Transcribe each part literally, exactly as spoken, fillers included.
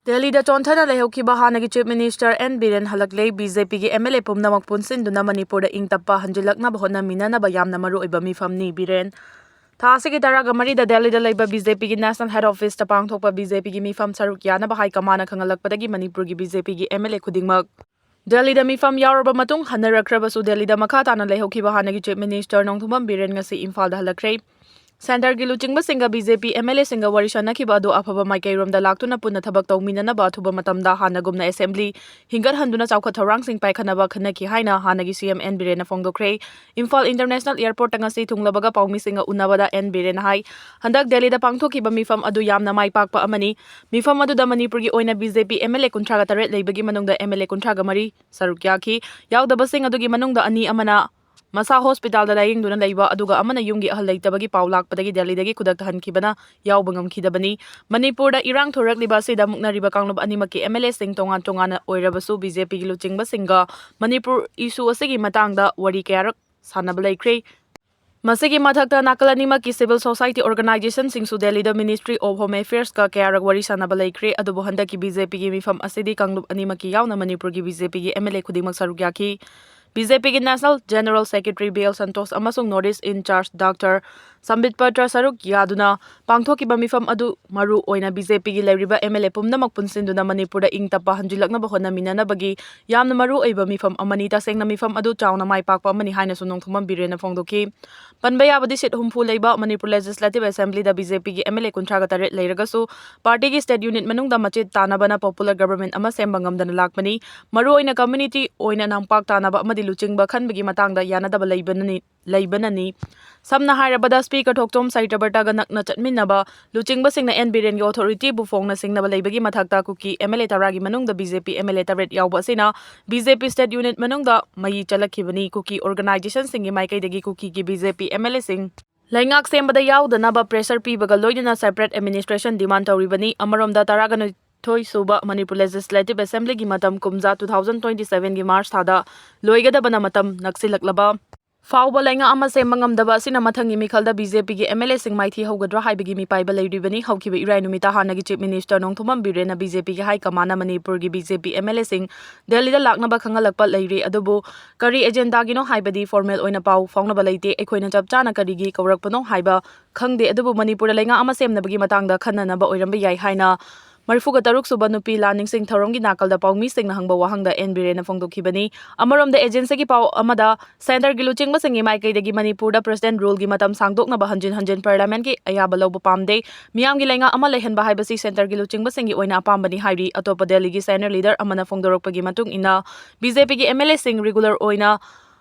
ꯗꯦꯜꯂꯤꯗ ꯆꯣꯟꯊꯅ ꯂꯩꯍꯧꯈꯤꯕ ꯍꯥꯟꯅꯒꯤ Chief Minister N Biren ꯍꯜꯂꯛꯂꯦ꯫ ꯕꯤ ꯖꯦ ꯄꯤꯒꯤ ꯑꯦꯝ ꯑꯦꯜ ꯑꯦ ꯄꯨꯝꯅꯃꯛ ꯄꯨꯟꯁꯤꯟꯗꯨꯅ ꯃꯅꯤꯄꯨꯔꯗ ꯏꯪ ꯇꯞꯄ ꯍꯟꯖꯤꯜꯂꯛꯅꯕ ꯍꯣꯠꯅꯃꯤꯟꯅꯅꯕ ꯌꯥꯝꯅ ꯃꯔꯨ ꯑꯣꯏꯕ ꯃꯤꯐꯝꯅꯤ꯫ ꯕꯤꯔꯦꯟ ꯊꯥ ꯑꯁꯤꯒꯤ ꯇꯔꯥꯒ ꯃꯔꯤꯗ ꯗꯦꯜꯂꯤꯗ ꯂꯩꯕ ꯕꯤ ꯖꯦ ꯄꯤꯒꯤ National Head Office ꯇ ꯄꯥꯡꯊꯣꯛꯄ ꯕꯤ ꯖꯦ ꯄꯤꯒꯤ ꯃꯤꯐꯝ ꯁꯔꯨꯛ ꯌꯥꯅꯕ ꯍꯥꯏ ꯀꯃꯥꯟꯅ ꯈꯪꯍꯜꯂꯛꯄꯗꯒꯤ ꯃꯅꯤꯄꯨꯔꯒꯤ ꯕꯤ ꯖꯦ ꯄꯤꯒꯤ ꯑꯦꯝ ꯑꯦꯜ ꯑꯦ ꯈꯨꯗꯤꯡꯃꯛ ꯗꯦꯜꯂꯤꯗ ꯃꯤꯐꯝ ꯌꯥꯎꯔꯕ ꯃꯇꯨꯡ ꯍꯟꯅꯔꯛꯈ꯭ꯔꯕꯁꯨ, ꯗꯦꯜꯂꯤꯗ ꯃꯈꯥ ꯇꯥꯅ ꯂꯩꯍꯧꯈꯤꯕ ꯍꯥꯟꯅꯒꯤ Chief Minister ꯅꯣꯡꯊꯣꯝꯕꯝ ꯕꯤꯔꯦꯟ ꯉꯁꯤ ꯏꯝꯐꯥꯜꯗ ꯍꯜꯂꯛꯈ꯭ꯔꯦ꯫ Centre ꯒꯤ ꯂꯨꯆꯤꯡꯕꯁꯤꯡꯒ B J P M L ꯑꯦꯁꯤꯡꯒ ꯋꯥꯔꯤ ꯁꯥꯅꯈꯤꯕ ꯑꯗꯨ ꯑꯐꯕ ꯃꯥꯏꯀꯩꯔꯣꯝꯗ ꯂꯥꯛꯇꯨꯅ ꯄꯨꯟꯅ ꯊꯕꯛ ꯇꯧꯃꯤꯟꯅꯅꯕ ꯑꯊꯨꯕ ꯃꯇꯝꯗ ꯍꯥꯟꯅꯒꯨꯝꯅ assembly ꯍꯤꯡꯒꯠꯍꯟꯗꯨꯅ ꯆꯥꯎꯈꯠ ꯊꯧꯔꯥꯡꯁꯤꯡ ꯄꯥꯏꯈꯠꯅꯕ ꯈꯟꯅꯈꯤ ꯍꯥꯏꯅ ꯍꯥꯟꯅꯒꯤ ꯁꯤ ꯑꯦꯝ ꯑꯦꯟ ꯕꯤꯔꯦꯟꯅ ꯐꯣꯡꯗꯣꯛꯈ꯭ꯔꯦ꯫ ꯏꯝꯐꯥꯜ International Airport ꯇ ꯉꯁꯤ ꯊꯨꯡꯂꯕꯒ ꯄꯥꯎꯃꯤꯁꯤꯡꯒ ꯎꯅꯕꯗ ꯑꯦꯟ ꯕꯤꯔꯦꯟꯅ ꯍꯥꯏ, ꯍꯟꯗꯛ ꯗꯦꯜꯂꯤꯗ ꯄꯥꯡꯊꯣꯛꯈꯤꯕ ꯃꯤꯐꯝ ꯑꯗꯨ ꯌꯥꯝꯅ ꯃꯥꯏ ꯄꯥꯛꯄ ꯑꯃꯅꯤ꯫ ꯃꯤꯐꯝ ꯑꯗꯨꯗ ꯃꯅꯤꯄꯨꯔꯒꯤ ꯑꯣꯏꯅ B J P M L A ꯀꯨꯟꯊ꯭ꯔꯥꯒ ꯇꯔꯦꯠ ꯂꯩꯕꯒꯤ ꯃꯅꯨꯡꯗ ꯑꯦꯝ ꯑꯦꯜ ꯑꯦ ꯀꯨꯟꯊ꯭ꯔꯥꯒ ꯃꯔꯤ ꯁꯔꯨꯛ ꯌꯥꯈꯤ꯫ ꯌꯥꯎꯗꯕꯁꯤꯡ ꯑꯗꯨꯒꯤ ꯃꯅꯨꯡꯗ ꯑꯅꯤ ꯑꯃꯅ ꯃꯁꯥ ꯍꯣꯁꯄꯤꯇꯥꯜꯗ ꯂꯥꯌꯦꯡꯗꯨꯅ ꯂꯩꯕ, ꯑꯗꯨꯒ ꯑꯃꯅ ꯌꯨꯝꯒꯤ ꯑꯍꯜ ꯂꯩꯇꯕꯒꯤ ꯄꯥꯎ ꯂꯥꯛꯄꯗꯒꯤ ꯗꯦꯜꯂꯤꯗꯒꯤ ꯈꯨꯗꯛꯇ ꯍꯟꯈꯤꯕꯅ ꯌꯥꯎꯕ ꯉꯝꯈꯤꯗꯕꯅꯤ꯫ ꯃꯅꯤꯄꯨꯔꯗ ꯏꯔꯥꯡ ꯊꯣꯔꯛꯂꯤꯕ ꯑꯁꯤꯗ ꯃꯨꯛꯅꯔꯤꯕ ꯀꯥꯡꯂꯨꯞ ꯑꯅꯤꯃꯛꯀꯤ ꯑꯦꯝ ꯑꯦꯜ ꯑꯦꯁꯤꯡ ꯇꯣꯉꯥꯟ ꯇꯣꯉꯥꯟꯅ ꯑꯣꯏꯔꯕꯁꯨ, ꯕꯤ ꯖꯦ ꯄꯤꯒꯤ ꯂꯨꯆꯤꯡꯕꯁꯤꯡꯒ ꯃꯅꯤꯄꯨꯔ issue ꯑꯁꯤꯒꯤ ꯃꯇꯥꯡꯗ ꯋꯥꯔꯤ ꯀꯌꯥꯔꯛ ꯁꯥꯟꯅꯕ ꯂꯩꯈ꯭ꯔꯦ꯫ ꯃꯁꯤꯒꯤ ꯃꯊꯛꯇ, ꯅꯥꯀꯜ ꯑꯅꯤꯃꯛꯀꯤ civil society organization ꯁꯤꯡꯁꯨ ꯗꯦꯜꯂꯤꯗ Ministry of Home Affairs ꯀ ꯀꯌꯥꯔꯛ ꯋꯥꯔꯤ ꯁꯥꯟꯅꯕ ꯂꯩꯈ꯭ꯔꯦ꯫ ꯑꯗꯨꯕꯨ ꯍꯟꯗꯛꯀꯤ ꯕꯤ ꯖꯦ ꯄꯤꯒꯤ ꯃꯤꯐꯝ ꯑꯁꯤꯗꯤ ꯀꯥꯡꯂꯨꯞ ꯑꯅꯤꯃꯛꯀꯤ ꯌꯥꯎꯅ ꯃꯅꯤꯄꯨꯔꯒꯤ ꯕꯤ ꯖꯦ ꯄꯤꯒꯤ ꯑꯦꯝ ꯑꯦꯜ ꯑꯦ ꯈꯨꯗꯤꯡꯃꯛ ꯁꯔꯨꯛ ꯌꯥꯈꯤ꯫ ꯕꯤ ꯖꯦ ꯄꯤꯒꯤ National General Secretary B L Santosh ꯑꯃꯁꯨꯡ North East in charge Doctor ꯁꯝꯕꯤꯠ Patra ꯁꯔꯨꯛ ꯌꯥꯗꯨꯅ ꯄꯥꯡꯊꯣꯛꯈꯤꯕ ꯃꯤꯐꯝ ꯑꯗꯨ ꯃꯔꯨ ꯑꯣꯏꯅ ꯕꯤ ꯖꯦ ꯄꯤꯒꯤ ꯂꯩꯔꯤꯕ ꯑꯦꯝ ꯑꯦꯜ ꯑꯦ ꯄꯨꯝꯅꯃꯛ ꯄꯨꯟꯁꯤꯟꯗꯨꯅ ꯃꯅꯤꯄꯨꯔꯗ ꯏꯪ ꯇꯞꯄ ꯍꯟꯖꯤꯜꯂꯛꯅꯕ ꯍꯣꯠꯅꯃꯤꯟꯅꯅꯕꯒꯤ ꯌꯥꯝꯅ ꯃꯔꯨ ꯑꯣꯏꯕ ꯃꯤꯐꯝ ꯑꯃꯅꯤ꯫ ꯇꯁꯦꯡꯅ ꯃꯤꯐꯝ ꯑꯗꯨ ꯆꯥꯎꯅ ꯃꯥꯏ ꯄꯥꯛꯄ ꯑꯃꯅꯤ ꯍꯥꯏꯅꯁꯨ ꯅꯣꯡꯊꯣꯝꯕꯝ ꯕꯤꯔꯦꯟꯅ ꯐꯣꯡꯗꯣꯛꯈꯤ꯫ ꯄꯟꯕ ꯌꯥꯕꯗꯤ, seat ꯍꯨꯝꯐꯨ ꯂꯩꯕ ꯃꯅꯤꯄꯨꯔ Legislative Assembly ꯗ ꯕꯤ ꯖꯦ ꯄꯤꯒꯤ ꯑꯦꯝ ꯑꯦꯜ ꯑꯦ ꯀꯨꯟꯊ꯭ꯔꯥꯒ ꯇꯔꯦꯠ ꯂꯩꯔꯒꯁꯨ, party ꯒꯤ state unit ꯃꯅꯨꯡꯗ ꯃꯆꯦꯠ ꯇꯥꯅꯕꯅ popular government ꯑꯃ ꯁꯦꯝꯕ ꯉꯝꯗꯅ ꯂꯥꯛꯄꯅꯤ꯫ ꯃꯔꯨꯑꯣꯏꯅ community ꯑꯣꯏꯅ ꯅꯝꯄꯥꯛ ꯇꯥꯅꯕ ꯑꯃꯗꯤ ꯂꯨꯆꯤꯡꯕ ꯈꯟꯕꯒꯤ ꯃꯇꯥꯡꯗ ꯌꯥꯅꯗꯕ ꯂꯩꯕꯅꯅꯤ, ꯂꯩꯕꯅꯅꯤ꯫ ꯁꯝꯅ ꯍꯥꯏꯔꯕꯗ, Speaker ꯊꯣꯛꯆꯣꯝ ꯁꯩꯇꯕ꯭ꯔꯇꯒ ꯅꯛꯅ ꯆꯠꯃꯤꯟꯅꯕ, ꯂꯨꯆꯤꯡꯕꯁꯤꯡꯅ ꯑꯦꯟ ꯕꯤꯔꯦꯟꯒꯤ authority ꯕꯨ ꯐꯣꯡꯅ ꯁꯤꯡꯅꯕ ꯂꯩꯕꯒꯤ ꯃꯊꯛꯇ, ꯀꯨꯀꯤ ꯑꯦꯝ ꯑꯦꯜ ꯑꯦ ꯇꯔꯥꯒꯤ ꯃꯅꯨꯡꯗ B J P M L A ꯇꯔꯦꯠ ꯌꯥꯎꯕ ꯑꯁꯤꯅ B J P state unit ꯃꯅꯨꯡꯗ ꯃꯌꯤ ꯆꯠꯂꯛꯈꯤꯕꯅꯤ꯫ ꯀꯨꯀꯤ organization ꯁꯤꯡꯒꯤ ꯃꯥꯏꯀꯩꯗꯒꯤ ꯀꯨꯀꯤꯒꯤ B J P M L A ꯁꯤꯡ ꯂꯩꯉꯥꯛ ꯁꯦꯝꯕꯗ ꯌꯥꯎꯗꯅꯕ pressure ꯄꯤꯕꯒ ꯂꯣꯏꯅꯅ separate administration demand ꯇꯧꯔꯤꯕꯅꯤ꯫ ꯑꯃꯔꯣꯝꯗ, ꯇꯔꯥꯒ ꯅꯤꯊꯣꯏ ꯁꯨꯕ ꯃꯅꯤꯄꯨꯔ Legislative Assembly ꯒꯤ ꯃꯇꯝ ꯀꯨꯝꯖꯥ two thousand twenty seven ꯒꯤ March ꯊꯥꯗ ꯂꯣꯏꯒꯗꯕꯅ ꯃꯇꯝ ꯅꯛꯁꯤꯜꯂꯛꯂꯕ ꯐꯥꯎꯕ ꯂꯩꯉꯥꯛ ꯑꯃ ꯁꯦꯝꯕ ꯉꯝꯗꯕ ꯑꯁꯤꯅ ꯃꯊꯪꯒꯤ ꯃꯤꯈꯜꯗ ꯕꯤ ꯖꯦ ꯄꯤꯒꯤ ꯑꯦꯝ ꯑꯦꯜ ꯑꯦꯁꯤꯡ ꯃꯥꯏꯊꯤ ꯍꯧꯒꯗ꯭ꯔꯥ ꯍꯥꯏꯕꯒꯤ ꯃꯤꯄꯥꯏꯕ ꯂꯩꯔꯤꯕꯅꯤ꯫ ꯍꯧꯈꯤꯕ ꯏꯔꯥꯏ ꯅꯨꯃꯤꯠꯇ ꯍꯥꯟꯅꯒꯤ ꯆꯤꯐ ꯃꯤꯅꯤꯁꯇꯔ ꯅꯣꯡꯊꯣꯝꯕꯝ ꯕꯤꯔꯦꯟꯅ ꯕꯤ ꯖꯦ ꯄꯤꯒꯤ ꯍꯥꯏ ꯀꯃꯥꯟꯅ ꯃꯅꯤꯄꯨꯔꯒꯤ B J P M L ꯑꯦꯁꯤꯡ ꯗꯦꯜꯂꯤꯗ ꯂꯥꯛꯅꯕ ꯈꯪꯍꯜꯂꯛꯄ ꯂꯩꯔꯤ꯫ ꯑꯗꯨꯕꯨ ꯀꯔꯤ ꯑꯦꯖꯦꯟꯗꯥꯒꯤꯅꯣ ꯍꯥꯏꯕꯗꯤ ꯐꯣꯔꯃꯦꯜ ꯑꯣꯏꯅ ꯄꯥꯎ ꯐꯥꯎꯅꯕ ꯂꯩꯇꯦ꯫ ꯑꯩꯈꯣꯏꯅ ꯆꯞ ꯆꯥꯅ ꯀꯔꯤꯒꯤ ꯀꯧꯔꯛꯄꯅꯣ ꯍꯥꯏꯕ ꯈꯪꯗꯦ꯫ ꯑꯗꯨꯕꯨ ꯃꯅꯤꯄꯨꯔꯗ ꯂꯩꯉꯥꯛ ꯑꯃ ꯁꯦꯝꯅꯕꯒꯤ ꯃꯇꯥꯡꯗ ꯈꯟꯅꯅꯕ ꯑꯣꯏꯔꯝꯕ ꯌꯥꯏ ꯍꯥꯏꯅ ꯃꯔꯤꯐꯨꯒ ꯇꯔꯨꯛ ꯁꯨꯕ ꯅꯨꯄꯤ ꯂꯥꯟ ꯅꯤꯡꯁꯤꯡ ꯊꯧꯔꯝꯒꯤ ꯅꯥꯀꯜꯗ ꯄꯥꯎꯃꯤꯁꯤꯡꯅ ꯍꯪꯕ ꯋꯥꯍꯪꯗ ꯑꯦꯟ ꯕꯤꯔꯦꯟꯅ ꯐꯣꯡꯗꯣꯛꯈꯤꯕꯅꯤ꯫ ꯑꯃꯔꯣꯝꯗ ꯑꯦꯖꯦꯟꯁꯤꯒꯤ ꯄꯥꯎ ꯑꯃꯗ ꯁꯦꯟꯇꯔꯒꯤ ꯂꯨꯆꯤꯡꯕꯁꯤꯡꯒꯤ ꯃꯥꯏꯀꯩꯗꯒꯤ ꯃꯅꯤꯄꯨꯔꯗ ꯄ꯭ꯔꯁꯤꯗꯦꯟꯠ ꯔꯨꯜꯒꯤ ꯃꯇꯝ ꯁꯥꯡꯗꯣꯛꯅꯕ ꯍꯟꯖꯤꯟ ꯍꯟꯖꯤꯟ ꯄꯥꯔꯂꯤꯌꯥꯃꯦꯟꯠꯀꯤ ꯑꯌꯥꯕ ꯂꯧꯕ ꯄꯥꯝꯗꯦ꯫ ꯃꯤꯌꯥꯝꯒꯤ ꯂꯩꯉꯥꯛ ꯑꯃ ꯂꯩꯍꯟꯕ ꯍꯥꯏꯕꯁꯤ ꯁꯦꯟꯇꯔꯒꯤ ꯂꯨꯆꯤꯡꯕꯁꯤꯡꯒꯤ ꯑꯣꯏꯅ ꯑꯄꯥꯝꯕꯅꯤ ꯍꯥꯏꯔꯤ꯫ ꯑꯇꯣꯞꯄ ꯗꯦꯜꯂꯤꯒꯤ ꯁꯦꯅꯤꯌꯔ ꯂꯤꯗꯔ ꯑꯃꯅ ꯐꯣꯡꯗꯣꯔꯛꯄꯒꯤ ꯃꯇꯨꯡ ꯏꯟꯅ, ꯕꯤ ꯖꯦ ꯄꯤꯒꯤ ꯑꯦꯝ ꯑꯦꯜ ꯑꯦꯁꯤꯡ ꯔꯤꯒꯨꯂꯔ ꯑꯣꯏꯅ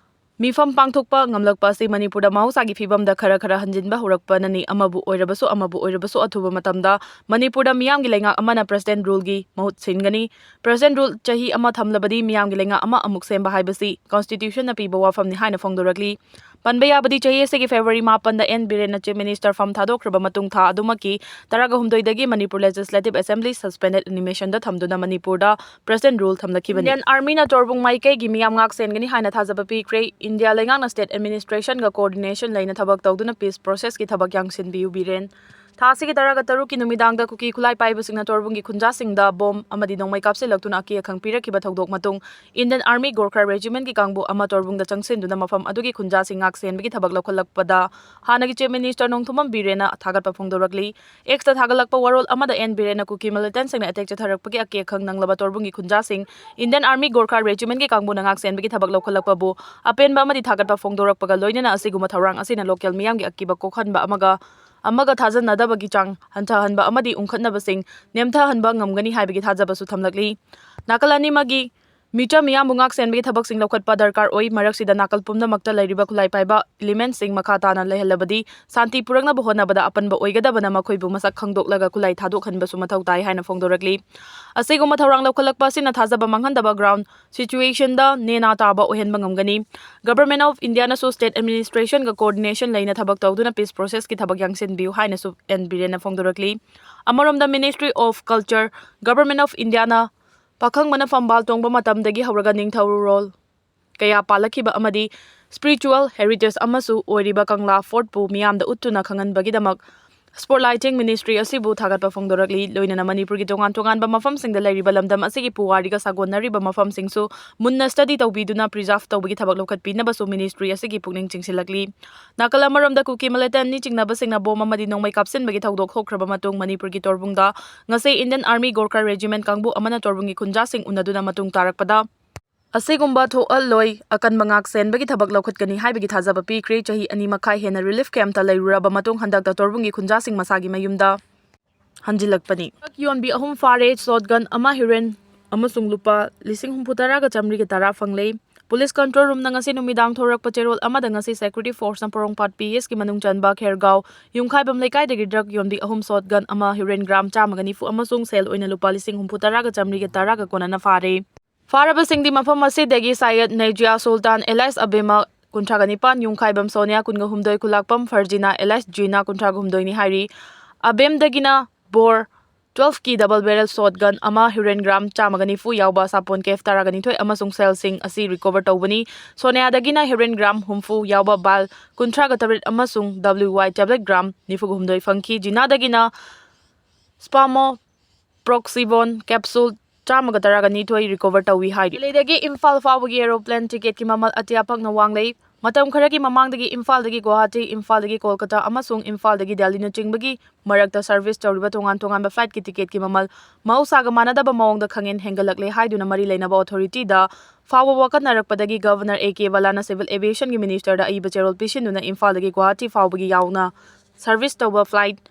ꯃꯤꯐꯝ ꯄꯥꯡꯊꯣꯛꯄ ꯉꯝꯂꯛꯄ ꯑꯁꯤ ꯃꯅꯤꯄꯨꯔꯗ ꯃꯍꯧꯁꯥꯒꯤ ꯐꯤꯕꯝꯗ ꯈꯔ ꯈꯔ ꯍꯟꯖꯤꯟꯕ ꯍꯧꯔꯛꯄꯅꯅꯤ꯫ ꯑꯃꯕꯨ ꯑꯣꯏꯔꯕꯁꯨ, ꯑꯃꯕꯨ ꯑꯣꯏꯔꯕꯁꯨ, ꯑꯊꯨꯕ ꯃꯇꯝꯗ ꯃꯅꯤꯄꯨꯔꯗ ꯃꯤꯌꯥꯝꯒꯤ ꯂꯩꯉꯥꯛ ꯑꯃꯅ ꯄ꯭ꯔꯁꯤꯗꯦꯟꯠ ꯔꯨꯜꯒꯤ ꯃꯍꯨꯠ ꯁꯤꯟꯒꯅꯤ꯫ ꯄ꯭ꯔꯁꯤꯗꯦꯟꯠ ꯔꯨꯜ ꯆꯍꯤ ꯑꯃ ꯊꯝꯂꯕꯗꯤ ꯃꯤꯌꯥꯝꯒꯤ ꯂꯩꯉꯥꯛ ꯑꯃ ꯑꯃꯨꯛ ꯁꯦꯝꯕ ꯍꯥꯏꯕꯁꯤ ꯀꯟꯁꯇꯤꯇ꯭ꯌꯨꯁꯟꯅ ꯄꯤꯕ ꯋꯥꯐꯝꯅꯤ ꯍꯥꯏꯅ ꯐꯣꯡꯗꯣꯔꯛꯂꯤ꯫ ꯄꯟꯕ ꯌꯥꯕꯗꯤ, ꯆꯍꯤ ꯑꯁꯤꯒꯤ ꯐꯦꯕ꯭ꯔꯨꯋꯥꯔꯤ ꯃꯥꯄꯟꯗ ꯑꯦꯟ ꯕꯤꯔꯦꯟꯅ ꯆꯤꯐ ꯃꯤꯅꯤꯁꯇꯔ ꯐꯝ ꯊꯥꯗꯣꯛꯈ꯭ꯔꯕ ꯃꯇꯨꯡ ꯊꯥ ꯑꯗꯨꯃꯛꯀꯤ ꯇꯔꯥꯒ ꯍꯨꯝꯗꯣꯏꯗꯒꯤ ꯃꯅꯤꯄꯨꯔ ꯂꯦꯖꯤꯁꯂꯦꯇꯤꯚ ꯑꯦꯁꯦꯝꯕ꯭ꯂꯤ ꯁꯁꯄꯦꯟꯗꯦꯗ ꯑꯦꯅꯤꯃꯦꯁꯟꯗ ꯊꯝꯗꯨꯅ ꯃꯅꯤꯄꯨꯔꯗ ꯄ꯭ꯔꯁꯤꯗꯦꯟꯠ ꯔꯨꯜ ꯊꯝꯂꯛꯈꯤꯕꯅꯤ꯫ ꯏꯟꯗꯤꯌꯟ ꯑꯥꯔꯃꯤꯅ ꯆꯣꯔꯕꯨꯡ ꯃꯥꯏꯀꯩꯒꯤ ꯃꯤꯌꯥꯝ ꯉꯥꯛ ꯁꯦꯟꯒꯅꯤ ꯍꯥꯏꯅ ꯊꯥꯖꯕ ꯄꯤꯈ꯭ꯔꯦ꯫ ꯏꯟꯗꯤꯌꯥ ꯂꯩꯉꯥꯛꯅ ꯁ꯭ꯇꯦꯠ ꯑꯦꯗꯃꯤꯅꯤꯁꯇ꯭ꯔꯦꯁꯟꯒ ꯀꯣꯑꯣꯔꯗꯤꯅꯦꯁꯟ ꯂꯩꯅ ꯊꯕꯛ ꯇꯧꯗꯨꯅ ꯄꯤꯁ ꯄ꯭ꯔꯣꯁꯦꯁꯀꯤ ꯊꯕꯛ ꯌꯥꯡꯁꯤꯟꯕꯤꯌꯨ ꯕꯤꯔꯦꯟ꯫ ꯊꯥ ꯑꯁꯤꯒꯤ ꯇꯔꯥꯒ ꯇꯔꯨꯛꯀꯤ ꯅꯨꯃꯤꯗꯥꯡꯗ ꯀꯨꯀꯤ ꯈꯨꯠꯂꯥꯏ ꯄꯥꯏꯕꯁꯤꯡꯅ ꯆꯣꯔꯕꯨꯡꯒꯤ ꯈꯨꯟꯖꯥꯁꯤꯡꯗ ꯕꯣꯝ ꯑꯃꯗꯤ ꯅꯣꯡꯃꯩ ꯀꯥꯞꯁꯤꯜꯂꯛꯇꯨꯅ ꯑꯀꯤ ꯑꯈꯪ ꯄꯤꯔꯛꯈꯤꯕ ꯊꯧꯗꯣꯛ ꯃꯇꯨꯡ, ꯏꯟꯗꯤꯌꯟ ꯑꯥꯔꯃꯤ ꯒꯣꯔꯈꯥ ꯔꯦꯖꯤꯃꯦꯟꯠꯀꯤ ꯀꯥꯡꯕꯨ ꯑꯃ ꯆꯣꯔꯕꯨꯡꯗ ꯆꯪꯁꯤꯟꯗꯨꯅ ꯃꯐꯝ ꯑꯗꯨꯒꯤ ꯈꯨꯟꯖꯥꯁꯤꯡ ꯉꯥꯛ ꯁꯦꯟꯕꯒꯤ ꯊꯕꯛ ꯂꯧꯈꯠꯂꯛꯄꯗ ꯍꯥꯟꯅꯒꯤ ꯆꯤꯐ ꯃꯤꯅꯤꯁꯇꯔ ꯅꯣꯡꯊꯣꯝꯕꯝ ꯕꯤꯔꯦꯟꯅ ꯊꯥꯒꯠꯄ ꯐꯣꯡꯗꯣꯔꯛꯂꯤ꯫ ꯑꯦꯛꯁꯇ ꯊꯥꯒꯠꯂꯛꯄ ꯋꯥꯔꯣꯜ ꯑꯃꯗ ꯑꯦꯟ ꯕꯤꯔꯦꯟꯅ ꯀꯨꯀꯤ ꯃꯤꯂꯤꯇꯦꯟꯠꯁꯤꯡꯅ ꯑꯦꯇꯦꯛ ꯆꯠꯊꯔꯛꯄꯒꯤ ꯑꯀꯤ ꯑꯈꯪ ꯅꯪꯂꯕ ꯆꯣꯔꯕꯨꯡꯒꯤ ꯈꯨꯟꯖꯥꯁꯤꯡ ꯏꯟꯗꯤꯌꯟ ꯑꯥꯔꯃꯤ ꯒꯣꯔꯈꯥ ꯔꯦꯖꯤꯃꯦꯟꯠꯀꯤ ꯀꯥꯡꯕꯨꯅ ꯉꯥꯛ ꯁꯦꯟꯕꯒꯤ ꯊꯕꯛ ꯂꯧꯈꯠꯂꯛꯄꯕꯨ ꯑꯄꯦꯟꯕ ꯑꯃꯗꯤ ꯊꯥꯒꯠꯄ ꯐꯣꯡꯗꯣꯔꯛꯄꯒ ꯂꯣꯏꯅꯅ ꯑꯁꯤꯒꯨꯝꯕ ꯊꯧꯔꯥꯡ ꯑꯁꯤꯅ ꯂꯣꯀꯦꯜ ꯃꯤꯌꯥꯝꯒꯤ ꯑꯀꯤꯕ ꯀꯣꯛꯍꯟꯕ ꯑꯃꯒ ꯑꯃꯒ ꯊꯥꯖꯅꯗꯕꯒꯤ ꯆꯥꯡ ꯍꯟꯊꯍꯟꯕ ꯑꯃꯗꯤ ꯎꯪꯈꯠꯅꯕꯁꯤꯡ ꯅꯦꯝꯊꯍꯟꯕ ꯉꯝꯒꯅꯤ ꯍꯥꯏꯕꯒꯤ ꯊꯥꯖꯕꯁꯨ ꯊꯝꯂꯛꯂꯤ꯫ ꯅꯥꯀꯜ ꯑꯅꯤꯃꯛꯀꯤ ꯃꯤꯆꯝ ꯃꯤꯌꯥꯝꯕꯨ ꯉꯥꯛ ꯁꯦꯟꯕꯒꯤ ꯊꯕꯛꯁꯤꯡ ꯂꯧꯈꯠꯄ ꯗꯔꯀꯥꯔ ꯑꯣꯏ꯫ ꯃꯔꯛꯁꯤꯗ ꯅꯥꯀꯜ ꯄꯨꯝꯅꯃꯛꯇ ꯂꯩꯔꯤꯕ ꯈꯨꯠꯂꯥꯏ ꯄꯥꯏꯕ ꯏꯂꯤꯃꯦꯟꯠꯁꯤꯡ ꯃꯈꯥ ꯇꯥꯅ ꯂꯩꯍꯜꯂꯕꯗꯤ ꯁꯥꯟꯇꯤ ꯄꯨꯔꯛꯅꯕ ꯍꯣꯠꯅꯕꯗ ꯑꯄꯟꯕ ꯑꯣꯏꯒꯗꯕꯅ ꯃꯈꯣꯏꯕꯨ ꯃꯁꯛ ꯈꯪꯗꯣꯛꯂꯒ ꯈꯨꯠꯂꯥꯏ ꯊꯥꯗꯣꯛꯍꯟꯕꯁꯨ ꯃꯊꯧ ꯇꯥꯏ ꯍꯥꯏꯅ ꯐꯣꯡꯗꯣꯔꯛꯂꯤ꯫ ꯑꯁꯤꯒꯨꯝꯕ ꯊꯧꯔꯥꯡ ꯂꯧꯈꯠꯂꯛꯄ ꯑꯁꯤꯅ ꯊꯥꯖꯕ ꯃꯥꯡꯍꯟꯗꯕ ꯒ꯭ꯔꯥꯎꯟ ꯁꯤꯆꯨꯋꯦꯁꯟꯗ ꯅꯦꯅꯥ ꯇꯥꯕ ꯑꯣꯏꯍꯟꯕ ꯉꯝꯒꯅꯤ꯫ ꯒꯚꯔꯟꯃꯦꯟꯠ ꯑꯣꯐ ꯏꯟꯗꯤꯌꯥꯅꯁꯨ ꯁ꯭ꯇꯦꯠ ꯑꯦꯗꯃꯤꯅꯤꯁꯇ꯭ꯔꯦꯁꯟꯒ ꯀꯣꯑꯣꯔꯗꯤꯅꯦꯁꯟ ꯂꯩꯅ ꯊꯕꯛ ꯇꯧꯗꯨꯅ ꯄꯤꯁ ꯄ꯭ꯔꯣꯁꯦꯁꯀꯤ ꯊꯕꯛ ꯌꯥꯡꯁꯤꯟꯕꯤꯌꯨ ꯍꯥꯏꯅꯁꯨ ꯑꯦꯟ ꯕꯤꯔꯦꯟꯅ ꯐꯣꯡꯗꯣꯔꯛꯂꯤ꯫ ꯑꯃꯔꯣꯝꯗ, ministry of culture, government of ꯏꯟꯗꯤꯌꯥꯅ ꯄꯥꯈꯪꯕꯅ ꯐꯝꯕꯥꯜ ꯇꯣꯡꯕ ꯃꯇꯝꯗꯒꯤ ꯍꯧꯔꯒ ꯅꯤꯡꯊꯧꯔꯣꯜ ꯀꯌꯥ ꯄꯥꯜꯂꯛꯈꯤꯕ ꯑꯃꯗꯤ spiritual heritage ꯑꯃꯁꯨ ꯑꯣꯏꯔꯤꯕ ꯀꯪꯂꯥ ꯐꯣꯔꯠꯄꯨ ꯃꯤꯌꯥꯝꯗ ꯎꯠꯇꯨꯅ ꯈꯪꯍꯟꯕꯒꯤꯗꯃꯛ Sport Lighting Ministry ꯑꯁꯤꯕꯨ ꯊꯥꯒꯠꯄ ꯐꯣꯡꯗꯣꯔꯛꯂꯤ꯫ ꯂꯣꯏꯅꯅ ꯃꯅꯤꯄꯨꯔꯒꯤ ꯇꯣꯉꯥꯟ ꯇꯣꯉꯥꯟꯕ ꯃꯐꯝꯁꯤꯡꯗ ꯂꯩꯔꯤꯕ ꯂꯝꯗꯝ ꯑꯁꯤꯒꯤ ꯄꯨꯋꯥꯔꯤꯒ ꯁꯥꯒꯣꯟꯅꯔꯤꯕ ꯃꯐꯝꯁꯤꯡꯁꯨ ꯃꯨꯟꯅ study ꯇꯧꯕꯤꯗꯨꯅ preserve ꯇꯧꯕꯒꯤ ꯊꯕꯛ ꯂꯧꯈꯠꯄꯤꯅꯕꯁꯨ ministry ꯑꯁꯤꯒꯤ ꯄꯨꯛꯅꯤꯡ ꯆꯤꯡꯁꯤꯜꯂꯛꯂꯤ꯫ ꯅꯥꯀꯜ ꯑꯃꯔꯣꯝꯗ ꯀꯨꯀꯤ militantꯅꯤ ꯆꯤꯡꯅꯕꯁꯤꯡꯅ ꯕꯣꯝ ꯑꯃꯗꯤ ꯅꯣꯡꯃꯩ ꯀꯥꯞꯁꯤꯟꯕꯒꯤ ꯊꯧꯗꯣꯛ ꯊꯣꯛꯈ꯭ꯔꯕ ꯃꯇꯨꯡ ꯃꯅꯤꯄꯨꯔꯒꯤ ꯇꯣꯔꯕꯨꯡꯗ ꯉꯁꯤ Indian Army Gorkha Regiment ꯀꯥꯡꯕꯨ ꯑꯃꯅ ꯇꯣꯔꯕꯨꯡꯒꯤ ꯈꯨꯟꯖꯥꯁꯤꯡ ꯎꯅꯗꯨꯅ ꯃꯇꯨꯡ ꯇꯥꯔꯛꯄꯗ ꯑꯁꯤꯒꯨꯝꯕ ꯊꯣꯛꯍꯜꯂꯣꯏ, ꯑꯀꯟꯕ ꯉꯥꯛ ꯁꯦꯟꯕꯒꯤ ꯊꯕꯛ ꯂꯧꯈꯠꯀꯅꯤ ꯍꯥꯏꯕꯒꯤ ꯊꯥꯖꯕ ꯄꯤꯈ꯭ꯔꯦ꯫ ꯆꯍꯤ ꯑꯅꯤ ꯃꯈꯥꯏ ꯍꯦꯟꯅ relief campꯇ ꯂꯩꯔꯨꯔꯕ ꯃꯇꯨꯡ ꯍꯟꯗꯛꯇ ꯇꯣꯔꯕꯨꯡꯒꯤ ꯈꯨꯟꯖꯥꯁꯤꯡ ꯃꯁꯥꯒꯤ ꯃꯌꯨꯝꯗ ꯍꯟꯖꯤꯜꯂꯛꯄꯅꯤ꯫ ꯗ꯭ꯔꯒ ꯌꯣꯟꯕꯤ ꯑꯍꯨꯝ ꯐꯥꯔꯦ, shotgun ꯑꯃ, heroin ꯑꯃꯁꯨꯡ ꯂꯨꯄꯥ ꯂꯤꯁꯤꯡ ꯍꯨꯝꯐꯨ ꯇꯔꯥꯒ ꯆꯥꯃꯔꯤꯒ ꯇꯔꯥ ꯐꯪꯂꯦ꯫ Police Control Roomꯅ ꯉꯁꯤ ꯅꯨꯃꯤꯗꯥꯡ ꯊꯣꯔꯛꯄ ꯆꯦꯔꯣꯜ ꯑꯃꯗ ꯉꯁꯤ Security Forceꯅ ꯄꯣꯔꯣꯝꯄꯥꯠ PSꯀꯤ ꯃꯅꯨꯡ ꯆꯟꯕ ꯈꯦꯔꯒꯥꯎ ꯌꯨꯝꯈꯥꯏꯕꯝ ꯂꯩꯀꯥꯏꯗꯒꯤ ꯗ꯭ꯔꯒ ꯌꯣꯟꯕꯤ ꯑꯍꯨꯝ, shotgun ꯑꯃ, heroin gram ꯆꯥꯝꯃꯒ ꯅꯤꯐꯨ ꯑꯃꯁꯨꯡ ꯁꯦꯜ ꯑꯣꯏꯅ ꯂꯨꯄꯥ ꯂꯤꯁꯤꯡ ꯍꯨꯝꯐꯨ ꯇꯔꯥꯒ ꯆꯥꯃꯔꯤꯒ ꯇꯔꯥꯒ ꯀꯣꯟꯅꯅ ꯐꯥꯔꯦ꯫ ꯐꯥꯔꯕꯁꯤꯡꯗꯤ ꯃꯐꯝ ꯑꯁꯤꯗꯒꯤ ꯁꯌꯦꯗ ꯅꯦꯖꯤꯌꯥ ꯁꯨꯜꯇꯥꯟ ꯑꯦꯂꯥꯏꯁ ꯑꯕꯦꯃ ꯀꯨꯟꯊ꯭ꯔꯥꯒ ꯅꯤꯄꯥꯟ, ꯌꯨꯝꯈꯥꯏꯕꯝ ꯁꯣꯅꯤꯌꯥ ꯀꯨꯟꯒ ꯍꯨꯝꯗꯣꯏ, ꯈꯨꯂꯥꯛꯄꯝ ꯐꯔꯖꯤꯅꯥ ꯑꯦꯂꯥꯏꯁ ꯖꯤꯅꯥ ꯀꯨꯟꯊ꯭ꯔꯥꯒ ꯍꯨꯝꯗꯣꯏꯅꯤ ꯍꯥꯏꯔꯤ꯫ ꯑꯕꯦꯝꯗꯒꯤꯅ ꯕꯣꯔ twelveꯀꯤ double barrel shotgun ꯑꯃ, heroin gram ꯆꯥꯝꯃꯒ ꯅꯤꯐꯨ ꯌꯥꯎꯕ ꯁꯥꯄꯣꯟ case ꯇꯔꯥꯒ ꯅꯤꯊꯣꯏ ꯑꯃꯁꯨꯡ ꯁꯦꯜꯁꯤꯡ ꯑꯁꯤ recover ꯇꯧꯕꯅꯤ꯫ ꯁꯣꯅꯤꯌꯥꯗꯒꯤꯅ heroin gram ꯍꯨꯝꯐꯨ ꯌꯥꯎꯕ ball ꯀꯨꯟꯊ꯭ꯔꯥꯒ ꯇꯔꯦꯠ ꯑꯃꯁꯨꯡ W Y tablet gram ꯅꯤꯐꯨꯒ ꯍꯨꯝꯗꯣꯏ ꯐꯪꯈꯤ꯫ ꯖꯤꯅꯥꯗꯒꯤꯅ Spamo proxivon capsule ꯆꯥꯝꯃꯒ ꯇꯔꯥꯒ ꯅꯤꯊꯣꯏ recover ꯇꯧꯏ ꯍꯥꯏꯔꯤ꯫ ꯗꯦꯜꯂꯤꯗꯒꯤ ꯏꯝꯐꯥꯜ ꯐꯥꯎꯕꯒꯤ aeroplane ticketꯀꯤ ꯃꯃꯜ ꯑꯇꯤꯌꯥ ꯄꯛꯅ ꯋꯥꯡꯂꯦ꯫ ꯃꯇꯝ ꯈꯔꯒꯤ ꯃꯃꯥꯡꯗꯒꯤ ꯏꯝꯐꯥꯜꯗꯒꯤ ꯒꯨꯋꯥꯍꯥꯇꯤ, ꯏꯝꯐꯥꯜꯗꯒꯤ ꯀꯣꯜꯀꯇꯥ ꯑꯃꯁꯨꯡ ꯏꯝꯐꯥꯜꯗꯒꯤ ꯗꯦꯜꯂꯤꯅꯆꯤꯡꯕꯒꯤ ꯃꯔꯛꯇ service ꯇꯧꯔꯤꯕ ꯇꯣꯉꯥꯟ ꯇꯣꯉꯥꯟꯕ flightꯀꯤ ticketꯀꯤ ꯃꯃꯜ ꯃꯍꯧꯁꯥꯒ ꯃꯥꯟꯅꯗꯕ ꯃꯑꯣꯡꯗ ꯈꯪꯍꯦꯟ ꯍꯦꯟꯒꯠꯂꯛꯂꯦ ꯍꯥꯏꯗꯨꯅ ꯃꯔꯤ ꯂꯩꯅꯕ authorityꯗ ꯐꯥꯎꯕ ꯋꯥꯀꯠꯅꯔꯛꯄꯗꯒꯤ Governor A K Bhalla ꯅ civil aviationꯒꯤ ministerꯗ ꯑꯏꯕ ꯆꯦꯔꯣꯜ ꯄꯤꯁꯤꯟꯗꯨꯅ ꯏꯝꯐꯥꯜꯗꯒꯤ ꯒꯨꯋꯥꯍꯥꯇꯤ ꯐꯥꯎꯕꯒꯤ ꯌꯥꯎꯅ service ꯇꯧꯕ flight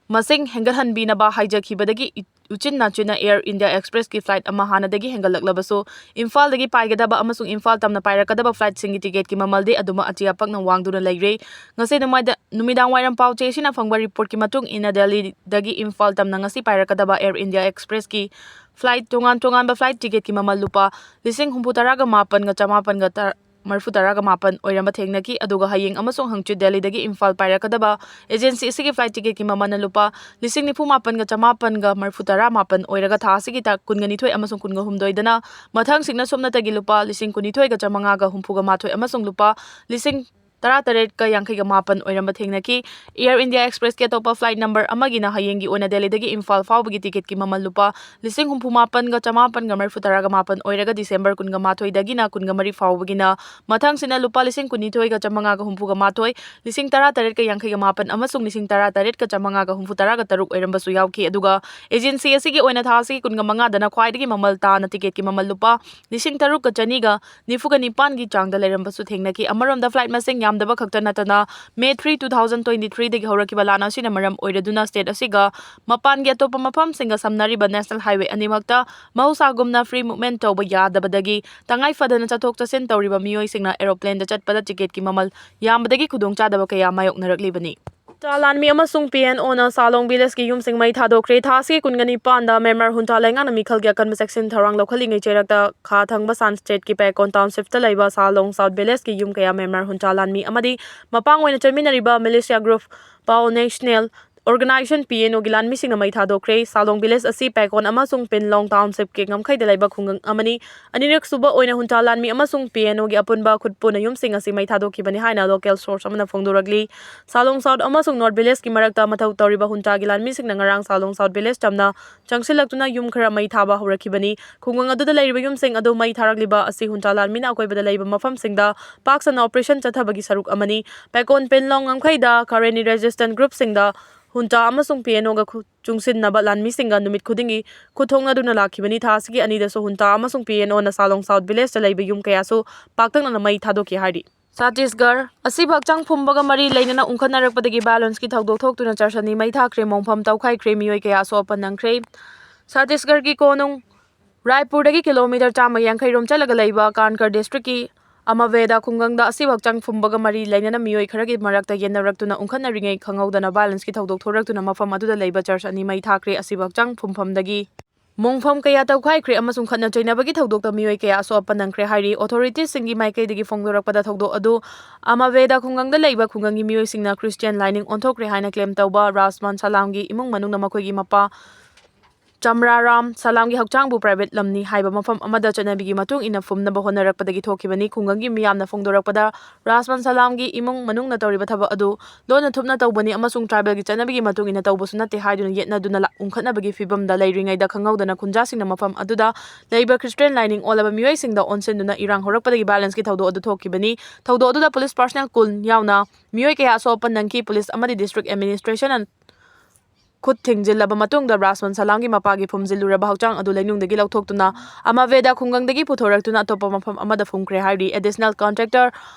ꯃꯁꯤꯡ ꯍꯦꯟꯒꯠꯍꯟꯕꯤꯅꯕ ꯍꯥꯏꯖꯈꯤꯕꯗꯒꯤ ꯏ-, ꯎꯆꯤꯟ ꯅꯥꯆꯤꯟꯅ Air India Expressꯀꯤ flight ꯑꯃ ꯍꯥꯟꯅꯗꯒꯤ ꯍꯦꯟꯒꯠꯂꯛꯂꯕꯁꯨ, ꯏꯝꯐꯥꯜꯗꯒꯤ ꯄꯥꯏꯒꯗꯕ ꯑꯃꯁꯨꯡ ꯏꯝꯐꯥꯜ ꯇꯝꯅ ꯄꯥꯏꯔꯛꯀꯗꯕ flightꯁꯤꯡꯒꯤ ticketꯀꯤ ꯃꯃꯜꯗꯤ ꯑꯗꯨꯃꯛ ꯑꯇꯤꯌꯥ ꯄꯛꯅ ꯋꯥꯡꯗꯨꯅ ꯂꯩꯔꯦ꯫ ꯉꯁꯤ ꯅꯨꯃꯥꯏꯗ-, ꯅꯨꯃꯤꯗꯥꯡ ꯋꯥꯏꯔꯝ ꯄꯥꯎꯆꯦꯁꯤꯅ ꯐꯪꯕ reportꯀꯤ ꯃꯇꯨꯡ ꯏꯟꯅ, ꯗꯦꯜꯂꯤꯗꯒꯤ ꯏꯝꯐꯥꯜ ꯇꯝꯅ ꯉꯁꯤ ꯄꯥꯏꯔꯛꯀꯗꯕ Air India Expressꯀꯤ flight, ꯇꯣꯉꯥꯟ ꯇꯣꯉꯥꯟꯕ flight ticketꯀꯤ ꯃꯃꯜ ꯂꯨꯄꯥ ꯂꯤꯁꯤꯡ ꯍꯨꯝꯐꯨ ꯇꯔꯥꯒ ꯃꯥꯄꯟꯒ ꯆꯃꯥꯄꯟꯒ ꯇꯔꯥ, ꯃꯔꯤꯐꯨ ꯇꯔꯥꯒ ꯃꯥꯄꯟ ꯑꯣꯏꯔꯝꯕ ꯊꯦꯡꯅꯈꯤ꯫ ꯑꯗꯨꯒ ꯍꯌꯦꯡ ꯑꯃꯁꯨꯡ ꯍꯪꯆꯤꯠ ꯗꯦꯜꯂꯤꯗꯒꯤ ꯏꯝꯐꯥꯜ ꯄꯥꯏꯔꯛꯀꯗꯕ ꯑꯦꯖꯦꯟꯁꯤ ꯑꯁꯤꯒꯤ ꯐ꯭ꯂꯥꯏꯠ ꯇꯤꯀꯦꯠꯀꯤ ꯃꯃꯜꯅ ꯂꯨꯄꯥ ꯂꯤꯁꯤꯡ ꯅꯤꯐꯨ ꯃꯥꯄꯟꯒ ꯆꯃꯥꯄꯟꯒ ꯃꯔꯤꯐꯨ ꯇꯔꯥ ꯃꯥꯄꯟ ꯑꯣꯏꯔꯒ ꯊꯥ ꯑꯁꯤꯒꯤ ꯇꯥꯡ ꯀꯨꯟꯒ ꯅꯤꯊꯣꯏ ꯑꯃꯁꯨꯡ ꯀꯨꯟꯒ ꯍꯨꯝꯗꯣꯏꯗꯅ ꯃꯊꯪꯁꯤꯡꯅ ꯁꯨꯞꯅꯇꯒꯤ ꯂꯨꯄꯥ ꯂꯤꯁꯤꯡ ꯀꯨꯟꯅꯤꯊꯣꯏꯒ ꯆꯥꯃꯉꯥꯒ ꯍꯨꯝꯐꯨꯒ ꯃꯥꯊꯣꯏ ꯑꯃꯁꯨꯡ ꯂꯨꯄꯥ ꯂꯤꯁꯤꯡ ꯇꯔꯥꯇꯔꯦꯠꯀ ꯌꯥꯡꯈꯩꯒ ꯃꯥꯄꯟ ꯑꯣꯏꯔꯝꯕ ꯊꯦꯡꯅꯈꯤ꯫ Air India Expressꯀꯤ ꯑꯇꯣꯞꯄ ꯐ꯭ꯂꯥꯏꯠ ꯅꯝꯕꯔ ꯑꯃꯒꯤꯅ ꯍꯌꯦꯡꯒꯤ ꯑꯣꯏꯅ ꯗꯦꯜꯂꯤꯗꯒꯤ ꯏꯝꯐꯥꯜ ꯐꯥꯎꯕꯒꯤ ꯇꯤꯀꯦꯠꯀꯤ ꯃꯃꯜ ꯂꯨꯄꯥ ꯂꯤꯁꯤꯡ ꯍꯨꯝꯐꯨ ꯃꯥꯄꯟꯒ ꯆꯃꯥꯄꯟꯒ ꯃꯔꯤꯐꯨ ꯇꯔꯥꯒ ꯃꯥꯄꯟ ꯑꯣꯏꯔꯒ ꯗꯤꯁꯦꯝꯕꯔ ꯀꯨꯟꯒ ꯃꯥꯊꯣꯏꯗꯒꯤꯅ ꯀꯨꯟꯒ ꯃꯔꯤ ꯐꯥꯎꯕꯒꯤꯅ ꯃꯊꯪꯁꯤꯅ ꯂꯨꯄꯥ ꯂꯤꯁꯤꯡ ꯀꯨꯟꯅꯤꯊꯣꯏꯒ ꯆꯥꯃꯉꯥꯒ ꯍꯨꯝꯐꯨꯒ ꯃꯥꯊꯣꯏ, ꯂꯤꯁꯤꯡ ꯇꯔꯥꯇꯔꯦꯠꯀ ꯌꯥꯡꯈꯩꯒ ꯃꯥꯄꯟ ꯑꯃꯁꯨꯡ ꯂꯤꯁꯤꯡ ꯇꯔꯥꯇꯔꯦꯠꯀ ꯆꯥꯃꯉꯥꯒ ꯍꯨꯝꯐꯨ ꯇꯔꯥꯒ ꯇꯔꯨꯛ ꯑꯣꯏꯔꯝꯕꯁꯨ ꯌꯥꯎꯈꯤ꯫ ꯑꯗꯨꯒ ꯑꯦꯖꯦꯟꯁꯤ ꯑꯁꯤꯒꯤ ꯑꯣꯏꯅ ꯊꯥ ꯑꯁꯤꯒꯤ ꯀꯨꯟꯒ ꯃꯉꯥꯗꯅ ꯈ꯭ꯋꯥꯏꯗꯒꯤ ꯃꯃꯜ ꯇꯥꯅ ꯇꯤꯀꯦꯠꯀꯤ ꯃꯃꯜ ꯂꯨꯄꯥ ꯂꯤꯁꯤꯡ ꯇꯔꯨꯛꯀ ꯆꯅꯤꯒ ꯅꯤꯐꯨꯒ ꯅꯤꯄꯥꯟꯒꯤ ꯆꯥꯡꯗ ꯂꯩꯔꯝꯕꯁꯨ ꯊꯦꯡꯅꯈꯤ꯫ ꯑꯃꯔꯣꯝꯗ ꯐ꯭ꯂꯥꯏꯠ ꯃꯁꯤꯡ ꯌꯥꯝꯗꯕ ꯈꯛꯇ ꯅꯠꯇꯅ May three, two thousand twenty-threeꯗꯒꯤ ꯍꯧꯔꯛꯈꯤꯕ ꯂꯥꯟ ꯑꯁꯤꯅ ꯃꯔꯝ ꯑꯣꯏꯔꯗꯨꯅ ꯁ꯭ꯇꯦꯠ ꯑꯁꯤꯒ ꯃꯄꯥꯟꯒꯤ ꯑꯇꯣꯞꯄ ꯃꯐꯝꯁꯤꯡꯒ ꯁꯝꯅꯔꯤꯕ ꯅꯦꯁꯅꯦꯜ ꯍꯥꯏꯋꯦ ꯑꯅꯤꯃꯛꯇ ꯃꯍꯧꯁꯥꯒꯨꯝꯅ ꯐ꯭ꯔꯤ ꯃꯨꯚꯃꯦꯟꯠ ꯇꯧꯕ ꯌꯥꯗꯕꯗꯒꯤ ꯇꯉꯥꯏ ꯐꯗꯅ ꯆꯠꯊꯣꯛ ꯆꯠꯁꯤꯟ ꯇꯧꯔꯤꯕ ꯃꯤꯑꯣꯏꯁꯤꯡꯅ ꯑꯦꯔꯣꯄ꯭ꯂꯦꯟꯗ ꯆꯠꯄꯗ ꯇꯤꯀꯦꯠꯀꯤ ꯃꯃꯜ ꯌꯥꯝꯕꯗꯒꯤ ꯈꯨꯗꯣꯡꯆꯥꯗꯕ ꯀꯌꯥ ꯃꯥꯌꯣꯛꯅꯔꯛꯂꯤꯕꯅꯤ꯫ ꯍꯨꯟꯇꯥ ꯂꯥꯟꯃꯤ ꯑꯃꯁꯨꯡ ꯄꯤ ꯑꯦꯟ ꯑꯣꯅ ꯁꯥꯂꯣꯡ ꯚꯤꯂꯦꯖꯀꯤ ꯌꯨꯝꯁꯤꯡ ꯃꯩ ꯊꯥꯗꯣꯛꯈ꯭ꯔꯦ꯫ ꯊꯥ ꯑꯁꯤꯒꯤ ꯀꯨꯟꯒ ꯅꯤꯄꯥꯟꯗ ꯃ꯭ꯌꯥꯟꯃꯥꯔ ꯍꯨꯟꯇꯥ ꯂꯩꯉꯥꯛꯅ ꯃꯤꯈꯜꯒꯤ ꯑꯀꯟꯕ ꯆꯦꯛꯁꯤꯟ ꯊꯧꯔꯥꯡ ꯂꯧꯈꯠꯂꯤꯉꯩ ꯆꯩꯔꯛꯇ ꯈꯥ ꯊꯪꯕ ꯁꯥꯟ ꯁ꯭ꯇꯦꯠꯀꯤ ꯄꯦꯀꯣꯟ ꯇꯥꯎꯟꯁꯤꯞꯇ ꯂꯩꯕ ꯁꯥꯂꯣꯡ ꯁꯥꯎꯠ ꯚꯤꯂꯦꯖꯀꯤ ꯌꯨꯝ ꯀꯌꯥ ꯃ꯭ꯌꯥꯟꯃꯥꯔ ꯍꯨꯟꯇꯥ ꯂꯥꯟꯃꯤ ꯑꯃꯗꯤ ꯃꯄꯥꯡ ꯑꯣꯏꯅ ꯆꯠꯃꯤꯟꯅꯔꯤꯕ ꯃꯤꯂꯤꯁꯤꯌꯥ ꯒ꯭ꯔꯨꯞ ꯄꯥꯎ ꯅꯦꯁꯅꯦꯜ ꯑꯣꯔꯒꯅꯥꯏꯖꯦꯁꯟ, ꯄꯤ ꯑꯦꯟ ꯑꯣꯒꯤ ꯂꯥꯟꯃꯤꯁꯤꯡꯅ ꯃꯩ ꯊꯥꯗꯣꯛꯈ꯭ꯔꯦ꯫ ꯁꯥꯂꯣꯡ ꯚꯤꯂꯦꯖ ꯑꯁꯤ ꯄꯦꯀꯣꯟ ꯑꯃꯁꯨꯡ ꯄꯤꯟꯂꯣꯡ ꯇꯥꯎꯟꯁꯤꯞꯀꯤ ꯉꯝꯈꯩꯗ ꯂꯩꯕ ꯈꯨꯡꯒꯪ ꯑꯃꯅꯤ꯫ ꯑꯅꯤꯔꯛ ꯁꯨꯕ ꯑꯣꯏꯅ ꯍꯨꯟꯇꯥ ꯂꯥꯟꯃꯤ ꯑꯃꯁꯨꯡ ꯄꯤ ꯑꯦꯟ ꯑꯣꯒꯤ ꯑꯄꯨꯟꯕ ꯈꯨꯠꯄꯨꯅ ꯌꯨꯝꯁꯤꯡ ꯑꯁꯤ ꯃꯩ ꯊꯥꯗꯣꯛꯈꯤꯕꯅꯤ ꯍꯥꯏꯅ ꯂꯣꯀꯦꯜ ꯁꯣꯔꯁ ꯑꯃꯅ ꯐꯣꯡꯗꯣꯔꯛꯂꯤ꯫ ꯁꯥꯂꯣꯡ ꯁꯥꯎꯠ ꯑꯃꯁꯨꯡ ꯅꯣꯔꯠ ꯚꯤꯂꯦꯖꯀꯤ ꯃꯔꯛꯇ ꯃꯊꯧ ꯇꯧꯔꯤꯕ ꯍꯨꯟꯇꯥꯒꯤ ꯂꯥꯟꯃꯤꯁꯤꯡꯅ ꯉꯔꯥꯡ ꯁꯥꯂꯣꯡ ꯁꯥꯎꯠ ꯚꯤꯂꯦꯖ ꯆꯝꯅ ꯆꯪꯁꯤꯜꯂꯛꯇꯨꯅ ꯌꯨꯝ ꯈꯔ ꯃꯩ ꯊꯥꯕ ꯍꯧꯔꯛꯈꯤꯕꯅꯤ꯫ ꯈꯨꯡꯒꯪ ꯑꯗꯨꯗ ꯂꯩꯔꯤꯕ ꯌꯨꯝꯁꯤꯡ ꯑꯗꯨ ꯃꯩ ꯊꯥꯔꯛꯂꯤꯕ ꯑꯁꯤ ꯍꯨꯟꯇꯥ ꯂꯥꯟꯃꯤꯅ ꯑꯀꯣꯏꯕꯗ ꯂꯩꯕ ꯃꯐꯝꯁꯤꯡꯗ ꯄꯥꯛ ꯁꯟꯅ ꯑꯣꯄꯔꯦꯁꯟ ꯆꯠꯊꯕꯒꯤ ꯁꯔꯨꯛ ꯑꯃꯅꯤ꯫ ꯄꯦꯀꯣꯟ ꯄꯤꯟꯂꯣꯡ ꯉꯝꯈꯩꯗ ꯀꯥꯔꯦꯟꯅꯤ ꯔꯦꯖꯤꯁꯇꯦꯟ ꯒ꯭ꯔꯨꯞꯁꯤꯡꯗ ꯍꯨꯟꯇꯥ ꯑꯃꯁꯨꯡ ꯄꯤ ꯑꯦꯟ ꯑꯣꯒ ꯈꯨ-, ꯆꯨꯡꯁꯤꯟꯅꯕ ꯂꯥꯟꯃꯤꯁꯤꯡꯒ ꯅꯨꯃꯤꯠ ꯈꯨꯗꯤꯡꯒꯤ ꯈꯨꯠ ꯊꯣꯛꯅꯗꯨꯅ ꯂꯥꯛꯈꯤꯕꯅꯤ꯫ ꯊꯥ ꯑꯁꯤꯒꯤ ꯑꯅꯤꯗꯁꯨ ꯍꯨꯟꯇꯥ ꯑꯃꯁꯨꯡ ꯄꯤ ꯑꯦꯟ ꯑꯣꯅ ꯁꯥꯂꯣꯡ ꯁꯥꯎꯠ ꯚꯤꯂꯦꯖꯇ ꯂꯩꯕ ꯌꯨꯝ ꯀꯌꯥꯁꯨ ꯄꯥꯛꯇꯛꯅꯅ ꯃꯩ ꯊꯥꯗꯣꯛꯈꯤ ꯍꯥꯏꯔꯤ꯫ ꯁꯠꯇꯤꯁꯒꯔ ꯑꯁꯤꯕꯨ ꯍꯛꯆꯥꯡ ꯐꯨꯝꯕꯒ ꯃꯔꯤ ꯂꯩꯅꯅ ꯎꯪꯈꯠꯅꯔꯛꯄꯗꯒꯤ ꯚꯥꯏꯑꯣꯂꯦꯟꯁꯀꯤ ꯊꯧꯗꯣꯛ ꯊꯣꯛꯇꯨꯅ ꯆꯔꯆ ꯑꯅꯤ ꯃꯩ ꯊꯥꯈ꯭ꯔꯦ, ꯃꯣꯡꯐꯝ ꯇꯧꯈꯥꯏꯈ꯭ꯔꯦ, ꯃꯤꯑꯣꯏ ꯀꯌꯥꯁꯨ ꯑꯄꯟ ꯅꯪꯈ꯭ꯔꯦ꯫ ꯁꯠꯇꯤꯁꯒꯔꯒꯤ ꯀꯣꯅꯨꯡ ꯔꯥꯏꯄꯨꯔꯗꯒꯤ ꯀꯤꯂꯣꯃꯤꯇꯔ ꯆꯥꯝꯃ ꯌꯥꯡꯈꯩ ꯔꯣꯝ ꯆꯠꯂꯒ ꯂꯩꯕ ꯀꯥꯟꯀꯔ ꯗꯤꯁꯇ꯭ꯔꯤꯛꯀꯤ ꯑꯃꯕꯦꯗ ꯈꯨꯡꯒꯪꯗ ꯑꯁꯤꯕꯨ ꯍꯛꯆꯥꯡ ꯐꯨꯝꯕꯒ ꯃꯔꯤ ꯂꯩꯅꯅ ꯃꯤꯑꯣꯏ ꯈꯔꯒꯤ ꯃꯔꯛꯇ ꯌꯦꯟꯅꯔꯛꯇꯨꯅ ꯎꯪꯈꯠꯅꯔꯤꯉꯩ ꯈꯪꯍꯧꯗꯅ ꯚꯥꯏꯑꯣꯂꯦꯟꯁꯀꯤ ꯊꯧꯗꯣꯛ ꯊꯣꯔꯛꯇꯨꯅ ꯃꯐꯝ ꯑꯗꯨꯗ ꯂꯩꯕ ꯆꯔꯆ ꯑꯅꯤ ꯃꯩ ꯊꯥꯈ꯭ꯔꯦ꯫ ꯑꯁꯤꯕꯨ ꯍꯛꯆꯥꯡ ꯐꯨꯝꯐꯝꯗꯒꯤ ꯃꯣꯡꯐꯝ ꯀꯌꯥ ꯇꯧꯈꯥꯏꯈ꯭ꯔꯦ ꯑꯃꯁꯨꯡ ꯈꯠꯅ ꯆꯩꯅꯕꯒꯤ ꯊꯧꯗꯣꯛꯇ ꯃꯤꯑꯣꯏ ꯀꯌꯥ ꯑꯁꯣꯛ ꯑꯄꯟ ꯅꯪꯈ꯭ꯔꯦ ꯍꯥꯏꯔꯤ꯫ ꯑꯣꯊꯣꯔꯤꯇꯤꯁꯤꯡꯒꯤ ꯃꯥꯏꯀꯩꯗꯒꯤ ꯐꯣꯡꯗꯣꯔꯛꯄꯗ ꯊꯧꯗꯣꯛ ꯑꯗꯨ ꯑꯃꯕꯦꯗ ꯈꯨꯡꯒꯪꯗ ꯂꯩꯕ ꯈꯨꯡꯒꯪꯒꯤ ꯃꯤꯑꯣꯏꯁꯤꯡꯅ ꯈ꯭ꯔꯤꯁꯇꯤꯌꯥꯟ ꯂꯥꯏꯅꯤꯡ ꯑꯣꯟꯊꯣꯛꯈ꯭ꯔꯦ ꯍꯥꯏꯅ ꯀ꯭ꯂꯦꯝ ꯇꯧꯕ ꯔꯥꯖꯃꯥꯟ ꯁꯂꯥꯝꯒꯤ ꯏꯃꯨꯡ ꯃꯅꯨꯡꯅ ꯃꯈꯣꯏꯒꯤ ꯃꯄꯥ ꯆꯝꯔꯥꯔꯥꯝ ꯁꯂꯥꯝꯒꯤ ꯍꯛꯆꯥꯡꯕꯨ ꯄ꯭ꯔꯥꯏꯚꯦꯠ ꯂꯝꯅꯤ ꯍꯥꯏꯕ ꯃꯐꯝ ꯑꯃꯗ ꯆꯠꯅꯕꯤꯒꯤ ꯃꯇꯨꯡ ꯏꯟꯅ ꯐꯨꯝꯅꯕ ꯍꯣꯠꯅꯔꯛꯄꯗꯒꯤ ꯊꯣꯛꯈꯤꯕꯅꯤ꯫ ꯈꯨꯡꯒꯪꯒꯤ ꯃꯤꯌꯥꯝꯅ ꯐꯣꯡꯗꯣꯔꯛꯄꯗ ꯔꯥꯖꯃꯥꯟ ꯁꯂꯥꯝꯒꯤ ꯏꯃꯨꯡ ꯃꯅꯨꯡꯅ ꯇꯧꯔꯤꯕ ꯊꯕꯛ ꯑꯗꯨ ꯂꯣꯟꯅ ꯊꯨꯞꯅ ꯇꯧꯕꯅꯤ ꯑꯃꯁꯨꯡ ꯇ꯭ꯔꯥꯏꯕꯦꯜꯒꯤ ꯆꯠꯅꯕꯤꯒꯤ ꯃꯇꯨꯡ ꯏꯟꯅ ꯇꯧꯕꯁꯨ ꯅꯠꯇꯦ ꯍꯥꯏꯗꯨꯅ ꯌꯦꯠꯅꯗꯨꯅ ꯂꯥ-, ꯎꯪꯈꯠꯅꯕꯒꯤ ꯐꯤꯕꯝꯗ ꯂꯩꯔꯤꯉꯩꯗ ꯈꯪꯍꯧꯗꯅ ꯈꯨꯟꯖꯥꯁꯤꯡꯅ ꯃꯐꯝ ꯑꯗꯨꯗ ꯂꯩꯕ ꯈ꯭ꯔꯤꯁꯇꯤꯌꯥꯟ ꯂꯥꯏꯅꯤꯡ ꯑꯣꯜꯂꯕ ꯃꯤꯑꯣꯏꯁꯤꯡꯗ ꯑꯣꯟꯁꯤꯟꯗꯨꯅ ꯏꯔꯥꯡ ꯍꯧꯔꯛꯄꯗꯒꯤ ꯚꯥꯏꯂꯦꯟꯁꯀꯤ ꯊꯧꯗꯣꯛ ꯑꯗꯨ ꯊꯣꯛꯈꯤꯕꯅꯤ꯫ ꯊꯧꯗꯣꯛ ꯑꯗꯨꯗ ꯄꯨꯂꯤꯁ ꯄꯥꯔꯁꯅꯦꯜ ꯀꯨꯟ ꯌꯥꯎꯅ ꯃꯤꯑꯣꯏ ꯀꯌꯥ ꯑꯁꯣꯛ ꯑꯄꯟ ꯅꯪꯈꯤ꯫ ꯄꯨꯂꯤꯁ ꯑꯃꯗꯤ ꯗꯤꯁꯇ꯭ꯔꯤꯛ ꯑꯦꯗꯃꯤꯅꯤꯁꯇ꯭ꯔꯦꯁꯟꯅ ꯈꯨꯠ ꯊꯤꯡꯖꯤꯜꯂꯕ ꯃꯇꯨꯡꯗ ꯔꯥꯖꯃꯟ ꯁꯂꯥꯝꯒꯤ ꯃꯄꯥꯒꯤ ꯐꯨꯝꯖꯤꯜꯂꯨꯔꯕ ꯍꯛꯆꯥꯡ ꯑꯗꯨ ꯂꯩꯅꯨꯡꯗꯒꯤ ꯂꯧꯊꯣꯛꯇꯨꯅ ꯑꯃꯕꯦꯗ ꯈꯨꯡꯒꯪꯗꯒꯤ ꯄꯨꯊꯣꯔꯛꯇꯨꯅ ꯑꯇꯣꯞꯄ ꯃꯐꯝ ꯑꯃꯗ ꯐꯨꯝꯈ꯭ꯔꯦ ꯍꯥꯏꯔꯤ꯫ ꯑꯦꯗꯤꯁꯅꯦꯜ ꯀꯟꯇ꯭ꯔꯦꯛꯇꯔ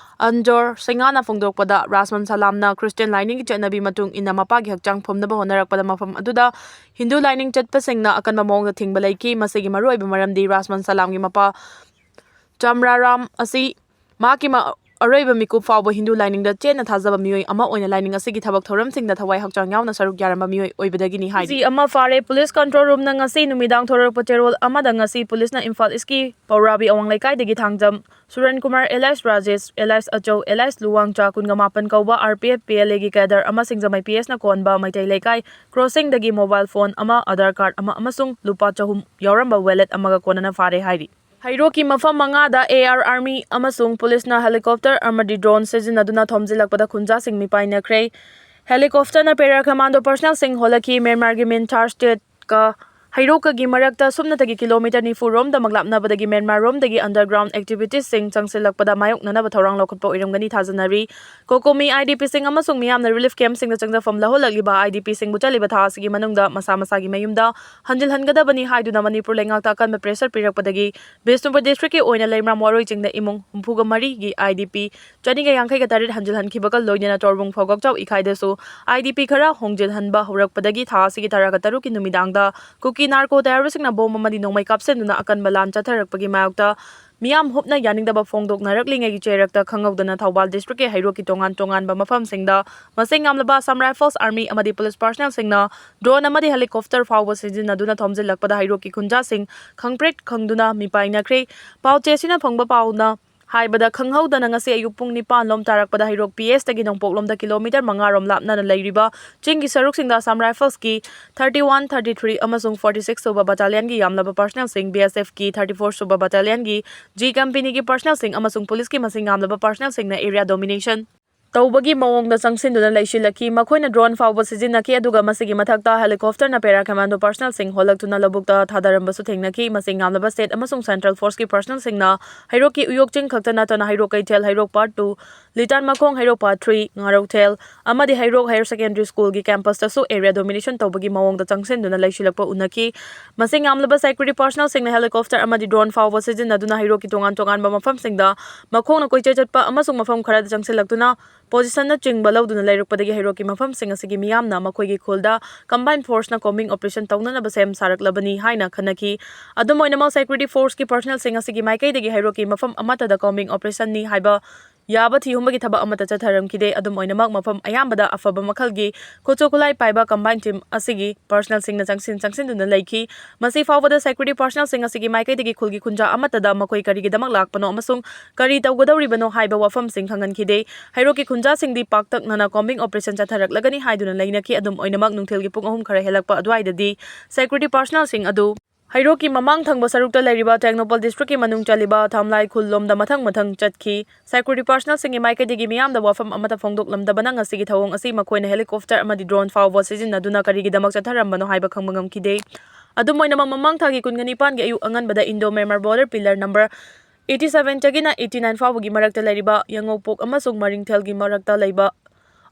ꯑꯟꯖꯣꯔ ꯁꯤꯡꯍꯥꯅ ꯐꯣꯡꯗꯣꯛꯄꯗ, ꯔꯥꯖꯃꯟ ꯁꯂꯥꯝꯅ ꯈ꯭ꯔꯤꯁꯇꯤꯌꯥꯟ ꯂꯥꯏꯅꯤꯡꯒꯤ ꯆꯠꯅꯕꯤ ꯃꯇꯨꯡ ꯏꯟꯅ ꯃꯄꯥꯒꯤ ꯍꯛꯆꯥꯡ ꯐꯨꯝꯅꯕ ꯍꯣꯠꯅꯔꯛꯄꯗ ꯃꯐꯝ ꯑꯗꯨꯗ ꯍꯤꯟꯗꯨ ꯂꯥꯏꯅꯤꯡ ꯆꯠꯄꯁꯤꯡꯅ ꯑꯀꯟꯕ ꯃꯑꯣꯡꯗ ꯊꯤꯡꯕ ꯂꯩꯈꯤ꯫ ꯃꯁꯤꯒꯤ ꯃꯔꯨꯑꯣꯏꯕ ꯃꯔꯝꯗꯤ ꯔꯥꯖꯃꯟ ꯁꯂꯥꯝꯒꯤ ꯃꯄꯥ ꯆꯝꯔꯥꯔꯥꯝ ꯑꯁꯤ ꯃꯍꯥꯛꯀꯤ ꯃ-, ꯑꯔꯣꯏꯕ ꯃꯤꯀꯨꯞ ꯐꯥꯎꯕ ꯍꯤꯟꯗꯨ ꯂꯥꯏꯅꯤꯡꯗ ꯆꯦꯠꯅ ꯊꯥꯖꯕ ꯃꯤꯑꯣꯏ ꯑꯃ ꯑꯣꯏꯅ ꯂꯥꯏꯅꯤꯡ ꯑꯁꯤꯒꯤ ꯊꯕꯛ ꯊꯧꯔꯝꯁꯤꯡꯗ ꯊꯋꯥꯏ ꯍꯛꯆꯥꯡ ꯌꯥꯎꯅ ꯁꯔꯨꯛ ꯌꯥꯔꯝꯕ ꯃꯤꯑꯣꯏ ꯑꯣꯏꯕꯗꯒꯤꯅꯤ ꯍꯥꯏꯔꯤ꯫ ꯁꯤ ꯑꯃ ꯐꯥꯔꯦ꯫ ꯄꯨꯂꯤꯁ ꯀꯟꯇ꯭ꯔꯣꯜ ꯔꯨꯝꯅ ꯉꯁꯤ ꯅꯨꯃꯤꯗꯥꯡ ꯊꯣꯔꯛꯄ ꯆꯦꯔꯣꯜ ꯑꯃꯗ ꯉꯁꯤ ꯄꯨꯂꯤꯁꯅ ꯏꯝꯐꯥꯜ ꯏꯁꯀꯤ ꯄꯧꯔꯥꯕꯤ ꯑꯋꯥꯡ ꯂꯩꯀꯥꯏꯗꯒꯤ ꯊꯥꯡꯖꯝ ꯁꯨꯔꯟ ꯀꯨꯃꯥꯔ ꯑꯦꯂꯥꯏꯁ ꯔꯥꯖꯦꯁ ꯑꯦꯂꯥꯏꯁ ꯑꯆꯧ ꯑꯦꯂꯥꯏꯁ ꯂꯨꯋꯥꯡꯆꯥ ꯀꯨꯟꯒ ꯃꯥꯄꯟ ꯀꯧꯕ R P F P L ꯑꯦꯒꯤ ꯀꯦꯗꯔ ꯑꯃ ꯁꯤꯡꯖꯃꯩ ꯄꯤ ꯑꯦꯁꯅ ꯀꯣꯟꯕ ꯃꯩꯇꯩ ꯂꯩꯀꯥꯏ ꯀ꯭ꯔꯣꯁꯤꯡꯗꯒꯤ ꯃꯣꯕꯥꯏꯜ ꯐꯣꯟ ꯑꯃ, ꯑꯙꯥꯔ ꯀꯥꯔꯗ ꯑꯃ ꯑꯃꯁꯨꯡ ꯂꯨꯄꯥ ꯆꯍꯨꯝ ꯌꯥꯎꯔꯝꯕ ꯋꯦꯂꯦꯠ ꯑꯃꯒ ꯀꯣꯟꯅꯅ ꯐꯥꯔꯦ ꯍꯥꯏꯔꯤ꯫ ꯍꯩꯔꯣꯛꯀꯤ ꯃꯐꯝ ꯃꯉꯥꯗ ꯑꯦ ꯑꯥꯔ ꯑꯥꯔꯃꯤ ꯑꯃꯁꯨꯡ ꯄꯨꯂꯤꯁꯅ ꯍꯦꯂꯤꯀꯣꯞꯇꯔ ꯑꯃꯗꯤ ꯗ꯭ꯔꯣꯟ ꯁꯤꯖꯤꯟꯅꯗꯨꯅ ꯊꯣꯝꯖꯤꯜꯂꯛꯄꯗ ꯈꯨꯟꯖꯥꯁꯤꯡ ꯃꯤꯄꯥꯏꯅꯈ꯭ꯔꯦ꯫ ꯍꯦꯂꯤꯀꯣꯞꯇꯔꯅ ꯄꯦꯔꯥ ꯀꯃꯥꯟꯗꯣ ꯄꯔꯁꯅꯦꯜꯁꯤꯡ ꯍꯣꯜꯂꯛꯈꯤ꯫ ꯃ꯭ꯌꯥꯟꯃꯥꯔꯒꯤ ꯃꯤꯟꯊꯥꯔ ꯁ꯭ꯇꯦꯠꯀ ꯍꯩꯔꯣꯛꯀꯒꯤ ꯃꯔꯛꯇ ꯁꯨꯞꯅꯇꯒꯤ ꯀꯤꯂꯣꯃꯤꯇꯔ ꯅꯤꯐꯨ ꯔꯣꯝꯗꯃꯛ ꯂꯥꯞꯅꯕꯗꯒꯤ ꯃ꯭ꯌꯥꯟꯃꯥꯔ ꯔꯣꯝꯗꯒꯤ ꯑꯟꯗꯔꯒ꯭ꯔꯥꯎꯟ ꯑꯦꯛꯇꯤꯚꯤꯇꯤꯁꯁꯤꯡ ꯆꯪꯁꯤꯜꯂꯛꯄꯗ ꯃꯥꯌꯣꯛꯅꯅꯕ ꯊꯧꯔꯥꯡ ꯂꯧꯈꯠꯄ ꯑꯣꯏꯔꯝꯒꯅꯤ ꯊꯥꯖꯅꯔꯤ꯫ ꯀꯣꯀꯣꯃꯤ ꯑꯥꯏ ꯗꯤ ꯄꯤꯁꯤꯡ ꯑꯃꯁꯨꯡ ꯃꯤꯌꯥꯝꯅ ꯔꯤꯂꯤꯐ ꯀꯦꯝꯞꯁꯤꯡꯗ ꯆꯪꯖꯐꯝ ꯂꯧꯍꯜꯂꯛꯂꯤꯕ ꯑꯥꯏ ꯗꯤ ꯄꯤꯁꯤꯡꯕꯨ ꯆꯠꯂꯤꯕ ꯊꯥ ꯑꯁꯤꯒꯤ ꯃꯅꯨꯡꯗ ꯃꯁꯥ ꯃꯁꯥꯒꯤ ꯃꯌꯨꯝꯗ ꯍꯟꯖꯤꯜꯍꯟꯒꯗꯕꯅꯤ ꯍꯥꯏꯗꯨꯅ ꯃꯅꯤꯄꯨꯔ ꯂꯩꯉꯥꯛꯇ ꯑꯀꯟꯕ ꯄ꯭ꯔꯦꯁꯔ ꯄꯤꯔꯛꯄꯗꯒꯤ ꯕꯤꯁꯅꯨꯄꯨꯔ ꯗꯤꯁꯇ꯭ꯔꯤꯛꯀꯤ ꯑꯣꯏꯅ ꯂꯩꯃꯔꯥꯝ ꯋꯥꯔꯣꯏ ꯆꯤꯡꯗ ꯏꯃꯨꯡ ꯍꯨꯝꯐꯨꯒ ꯃꯔꯤꯒꯤ ꯑꯥꯏ ꯗꯤ ꯄꯤ ꯆꯅꯤꯒ ꯌꯥꯡꯈꯩꯒ ꯇꯔꯦꯠ ꯍꯟꯖꯤꯜꯍꯟꯈꯤꯕꯒ ꯂꯣꯏꯅꯅ ꯇꯣꯔꯕꯨꯡ ꯐꯧꯒꯛꯆꯥꯎ ꯏꯀꯥꯏꯗꯁꯨ ꯑꯥꯏ ꯗꯤ ꯄꯤ ꯈꯔ ꯍꯣꯡꯖꯤꯜꯍꯟꯕ ꯍꯧꯔꯛꯄꯗꯒꯤ ꯊꯥ ꯑꯁꯤꯒꯤ ꯇꯔꯥꯒ ꯇꯔꯨꯛꯀꯤ ꯅꯨꯃꯤꯗꯥꯡꯗ ꯀꯨꯀꯤ ꯅꯥꯔꯀꯣ ꯇꯦꯔꯣꯔꯤꯁꯁꯤꯡꯅ ꯕꯣꯝ ꯑꯃꯗꯤ ꯅꯣꯡꯃꯩ ꯀꯥꯞꯁꯤꯟꯗꯨꯅ ꯑꯀꯟꯕ ꯂꯥꯟ ꯆꯠꯊꯔꯛꯄꯒꯤ ꯃꯥꯌꯣꯛꯇ ꯃꯤꯌꯥꯝ ꯍꯨꯞꯅ ꯌꯥꯅꯤꯡꯗꯕ ꯐꯣꯡꯗꯣꯛꯅꯔꯛꯂꯤꯉꯩꯒꯤ ꯆꯩꯔꯛꯇ ꯈꯪꯍꯧꯗꯅ ꯊꯧꯕꯥꯜ district ꯀꯤ ꯍꯩꯔꯣꯛꯀꯤ ꯇꯣꯉꯥꯟ ꯇꯣꯉꯥꯟꯕ ꯃꯐꯝꯁꯤꯡꯗ ꯃꯁꯤꯡ ꯌꯥꯝꯂꯕ Assam Rifles, Army ꯑꯃꯗꯤ police personnel ꯁꯤꯡꯅ drone ꯑꯃꯗꯤ helicopter ꯐꯥꯎꯕ ꯁꯤꯖꯤꯟꯅꯗꯨꯅ ꯊꯣꯝꯖꯤꯜꯂꯛꯄꯗ ꯍꯩꯔꯣꯛꯀꯤ ꯈꯨꯟꯖꯥꯁꯤꯡ ꯈꯪꯄ꯭ꯔꯦꯛ ꯈꯪꯗꯨꯅ ꯃꯤꯄꯥꯏꯅꯈ꯭ꯔꯦ꯫ ꯄꯥꯎꯆꯦ ꯑꯁꯤꯅ ꯐꯪꯕ ꯄꯥꯎꯅ ꯍꯥꯏꯕꯗ ꯈꯪꯍꯧꯗꯅ ꯉꯁꯤ ꯑꯌꯨꯛ ꯄꯨꯡ ꯅꯤꯄꯥꯟ ꯂꯣꯝ ꯇꯥꯔꯛꯄꯗ ꯍꯩꯔꯣꯛ P S ꯇꯒꯤ ꯅꯣꯡꯄꯣꯛꯂꯣꯝꯗ kilometre ꯃꯉꯥ ꯔꯣꯝ ꯂꯥꯞꯅꯅ ꯂꯩꯔꯤꯕ ꯆꯤꯡꯒꯤ ꯁꯔꯨꯛꯁꯤꯡꯗ Assam Rifles ꯀꯤ thirty one, thirty three ꯑꯃꯁꯨꯡ forty six ꯁꯨꯕ battalion ꯒꯤ ꯌꯥꯝꯂꯕ personnel ꯁꯤꯡ, B S F ꯀꯤ thirty four ꯁꯨꯕ battalion ꯒꯤ G company ꯒꯤ personnel ꯁꯤꯡ ꯑꯃꯁꯨꯡ police ꯀꯤ ꯃꯁꯤꯡ ꯌꯥꯝꯂꯕ personnel ꯁꯤꯡꯅ area domination ꯇꯧꯕꯒꯤ ꯃꯑꯣꯡꯗ ꯆꯪꯁꯤꯟꯗꯨꯅ ꯂꯩꯁꯤꯜꯂꯛꯈꯤ꯫ ꯃꯈꯣꯏꯅ drone ꯐꯥꯎꯕ ꯁꯤꯖꯤꯟꯅꯈꯤ, ꯑꯗꯨꯒ ꯃꯁꯤꯒꯤ ꯃꯊꯛꯇ helicopter ꯅ para commando personnel ꯁꯤꯡ ꯍꯣꯜꯂꯛꯇꯨꯅ ꯂꯧꯕꯨꯛꯇ ꯊꯥꯗꯔꯝꯕꯁꯨ ꯊꯦꯡꯅꯈꯤ꯫ ꯃꯁꯤꯡ ꯌꯥꯝꯂꯕ state ꯑꯃꯁꯨꯡ central force ꯀꯤ personnel ꯁꯤꯡꯅ ꯍꯩꯔꯣꯛꯀꯤ ꯎꯌꯣꯛ ꯆꯤꯡ ꯈꯛꯇ ꯅꯠꯇꯅ ꯍꯩꯔꯣꯛ ꯀꯩꯊꯦꯜ, ꯍꯩꯔꯣꯛ Part two, ꯂꯤꯇꯥꯟ ꯃꯈꯣꯡ, ꯍꯩꯔꯣꯛ Part three, ꯉꯥꯔꯧꯊꯦꯜ ꯑꯃꯗꯤ ꯍꯩꯔꯣꯛ Higher Secondary School ꯒꯤ campus ꯇꯁꯨ area domination ꯇꯧꯕꯒꯤ ꯃꯑꯣꯡꯗ ꯆꯪꯁꯤꯟꯗꯨꯅ ꯂꯩꯁꯤꯜꯂꯛꯄ ꯎꯅꯈꯤ꯫ ꯃꯁꯤꯡ ꯌꯥꯝꯂꯕ security personnel ꯁꯤꯡꯅ helicopter ꯑꯃꯗꯤ drone ꯐꯥꯎꯕ ꯁꯤꯖꯤꯟꯅꯗꯨꯅ ꯍꯩꯔꯣꯛꯀꯤ ꯇꯣꯉꯥꯟ ꯇꯣꯉꯥꯟꯕ ꯃꯐꯝꯁꯤꯡꯗ ꯃꯈꯣꯡꯅ ꯀꯣꯏꯆꯠ ꯆꯠꯄ ꯑꯃꯁꯨꯡ ꯃꯐꯝ ꯈꯔꯗ ꯆꯪꯁꯤꯜꯂꯛꯇꯨꯅ position ꯅꯆꯤꯡꯕ ꯂꯧꯗꯨꯅ ꯂꯩꯔꯛꯄꯗꯒꯤ ꯍꯩꯔꯣꯛꯀꯤ ꯃꯐꯝꯁꯤꯡ ꯑꯁꯤꯒꯤ ꯃꯤꯌꯥꯝꯅ ꯃꯈꯣꯏꯒꯤ ꯈꯨꯜꯗ combined force ꯅ combing operation ꯇꯧꯅꯅꯕ ꯁꯦꯝ ꯁꯥꯔꯛꯂꯕꯅꯤ ꯍꯥꯏꯅ ꯈꯟꯅꯈꯤ꯫ ꯑꯗꯨꯝ ꯑꯣꯏꯅꯃꯛ, security force ꯀꯤ personnel ꯁꯤꯡ ꯑꯁꯤꯒꯤ ꯃꯥꯏꯀꯩꯗꯒꯤ ꯍꯩꯔꯣꯛꯀꯤ ꯃꯐꯝ ꯑꯃꯠꯇꯗ combing operation ꯅꯤ ꯍꯥꯏꯕ ꯌꯥꯕ ꯊꯤꯍꯨꯝꯕꯒꯤ ꯊꯕꯛ ꯑꯃꯠꯇ ꯆꯠꯊꯔꯝꯈꯤꯗꯦ꯫ ꯑꯗꯨꯝ ꯑꯣꯏꯅꯃꯛ, ꯃꯐꯝ ꯑꯌꯥꯝꯕꯗ ꯑꯐꯕ ꯃꯈꯜꯒꯤ ꯈꯨꯠꯁꯨ ꯈꯨꯠꯂꯥꯏ ꯄꯥꯏꯕ combined team ꯑꯁꯤꯒꯤ personnel ꯁꯤꯡꯅ ꯆꯪꯁꯤꯟ ꯆꯪꯁꯤꯟꯗꯨꯅ ꯂꯩꯈꯤ꯫ ꯃꯁꯤ ꯐꯥꯎꯕꯗ security personnel ꯁꯤꯡ ꯑꯁꯤꯒꯤ ꯃꯥꯏꯀꯩꯗꯒꯤ ꯈꯨꯜꯒꯤ ꯈꯨꯟꯖꯥ ꯑꯃꯠꯇꯗ ꯃꯈꯣꯏ ꯀꯔꯤꯒꯤꯗꯃꯛ ꯂꯥꯛꯄꯅꯣ ꯑꯃꯁꯨꯡ ꯀꯔꯤ ꯇꯧꯒꯗꯧꯔꯤꯕꯅꯣ ꯍꯥꯏꯕ ꯋꯥꯐꯝꯁꯤꯡ ꯈꯪꯍꯟꯈꯤꯗꯦ꯫ ꯍꯩꯔꯣꯛꯀꯤ ꯈꯨꯟꯖꯥꯁꯤꯡꯗꯤ ꯄꯥꯛꯇꯛꯅꯅ combing operation ꯆꯠꯊꯔꯛꯂꯒꯅꯤ ꯍꯥꯏꯗꯨꯅ ꯂꯩꯅꯈꯤ꯫ ꯑꯗꯨꯝ ꯑꯣꯏꯅꯃꯛ, ꯅꯨꯡꯊꯤꯜꯒꯤ ꯄꯨꯡ ꯑꯍꯨꯝ ꯈꯔ ꯍꯦꯜꯂꯛꯄ ꯑꯗꯨꯋꯥꯏꯗꯗꯤ security personnel ꯁꯤꯡ ꯑꯗꯨ ꯍꯩꯔꯣꯛꯀꯤ ꯃꯃꯥꯡ ꯊꯪꯕ ꯁꯔꯨꯛꯇ ꯂꯩꯔꯤꯕ ꯇꯦꯡꯅꯧꯄꯜ district ꯀꯤ ꯃꯅꯨꯡ ꯆꯜꯂꯤꯕ ꯊꯥꯝꯂꯥꯏ ꯈꯨꯜ ꯂꯣꯝꯗ ꯃꯊꯪ ꯃꯊꯪ ꯆꯠꯈꯤ꯫ Security personnel ꯁꯤꯡꯒꯤ ꯃꯥꯏꯀꯩꯗꯒꯤ ꯃꯤꯌꯥꯝꯗ ꯋꯥꯐꯝ ꯑꯃꯠꯇ ꯐꯣꯡꯗꯣꯛꯂꯝꯗꯕꯅ ꯉꯁꯤꯒꯤ ꯊꯧꯑꯣꯡ ꯑꯁꯤ ꯃꯈꯣꯏꯅ helicopter ꯑꯃꯗꯤ drone ꯐꯥꯎꯕ ꯁꯤꯖꯤꯟꯅꯗꯨꯅ ꯀꯔꯤꯒꯤꯗꯃꯛ ꯆꯠꯊꯔꯝꯕꯅꯣ ꯍꯥꯏꯕ ꯈꯪꯕ ꯉꯝꯈꯤꯗꯦ꯫ ꯑꯗꯨꯝ ꯑꯣꯏꯅꯃꯛ, ꯃꯃꯥꯡ ꯊꯥꯒꯤ ꯀꯨꯟꯒ ꯅꯤꯄꯥꯟꯒꯤ ꯑꯌꯨꯛ ꯑꯉꯟꯕꯗ Indo Myanmar border pillar number eighty seven ꯗꯒꯤꯅ eighty nine ꯐꯥꯎꯕꯒꯤ ꯃꯔꯛꯇ ꯂꯩꯔꯤꯕ ꯌꯥꯡꯉꯧꯄꯣꯛ ꯑꯃꯁꯨꯡ ꯃꯔꯤꯡꯊꯦꯜꯒꯤ ꯃꯔꯛꯇ ꯂꯩꯕ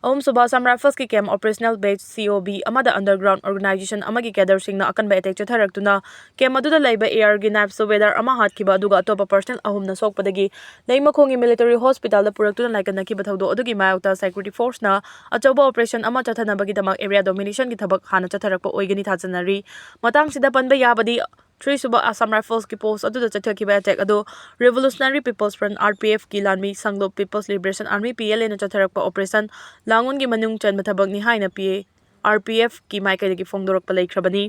ꯑꯍꯨꯝꯁꯨꯕ Assam Rifles ꯀꯤ camp operational base, C O B, ꯑꯃꯗ underground organization ꯑꯃꯒꯤ cadre ꯁꯤꯡꯅ ꯑꯀꯟꯕ attack ꯆꯠꯊꯔꯛꯇꯨꯅ camp ꯑꯗꯨꯗ ꯂꯩꯕ air ꯒꯤ knife subedar ꯑꯃ ꯍꯥꯠꯈꯤꯕ, ꯑꯗꯨꯒ ꯑꯇꯣꯞꯄ personnel ꯑꯍꯨꯝꯅ ꯁꯣꯛꯄꯗꯒꯤ ꯂꯩꯃꯈꯣꯡꯒꯤ military hospital ꯗ ꯄꯨꯔꯛꯇꯨꯅ ꯂꯥꯏꯀꯠꯅꯈꯤꯕ ꯊꯧꯗꯣꯛ ꯑꯗꯨꯒꯤ ꯃꯥꯌꯣꯛꯇ security force ꯅ ꯑꯆꯧꯕ operation ꯑꯃ ꯆꯠꯊꯅꯕꯒꯤꯗꯃꯛ area domination ꯒꯤ ꯊꯕꯛ ꯍꯥꯟꯅ ꯆꯠꯊꯔꯛꯄ ꯑꯣꯏꯒꯅꯤ ꯊꯥꯖꯅꯔꯤ꯫ ꯃꯇꯥꯡꯁꯤꯗ ꯄꯟꯕ ꯌꯥꯕꯗꯤ, ꯊ꯭ꯔꯤ ꯁꯨꯕ Assam Riflesꯀꯤ post ꯑꯗꯨꯗ ꯆꯠꯊꯈꯤꯕ attack ꯑꯗꯨ Revolutionary People's Front, RPFꯀꯤ ꯂꯥꯟꯃꯤ ꯁꯪꯂꯨꯞ People's Liberation Army, PLAꯅ ꯆꯠꯊꯔꯛꯄ operation ꯂꯥꯡꯑꯣꯟꯒꯤ ꯃꯅꯨꯡ ꯆꯟꯕ ꯊꯕꯛꯅꯤ ꯍꯥꯏꯅ ꯄꯤ ꯑꯦ ꯑꯥꯔ ꯄꯤ ꯑꯦꯐꯀꯤ ꯃꯥꯏꯀꯩꯗꯒꯤ ꯐꯣꯡꯗꯣꯔꯛꯄ ꯂꯩꯈ꯭ꯔꯕꯅꯤ꯫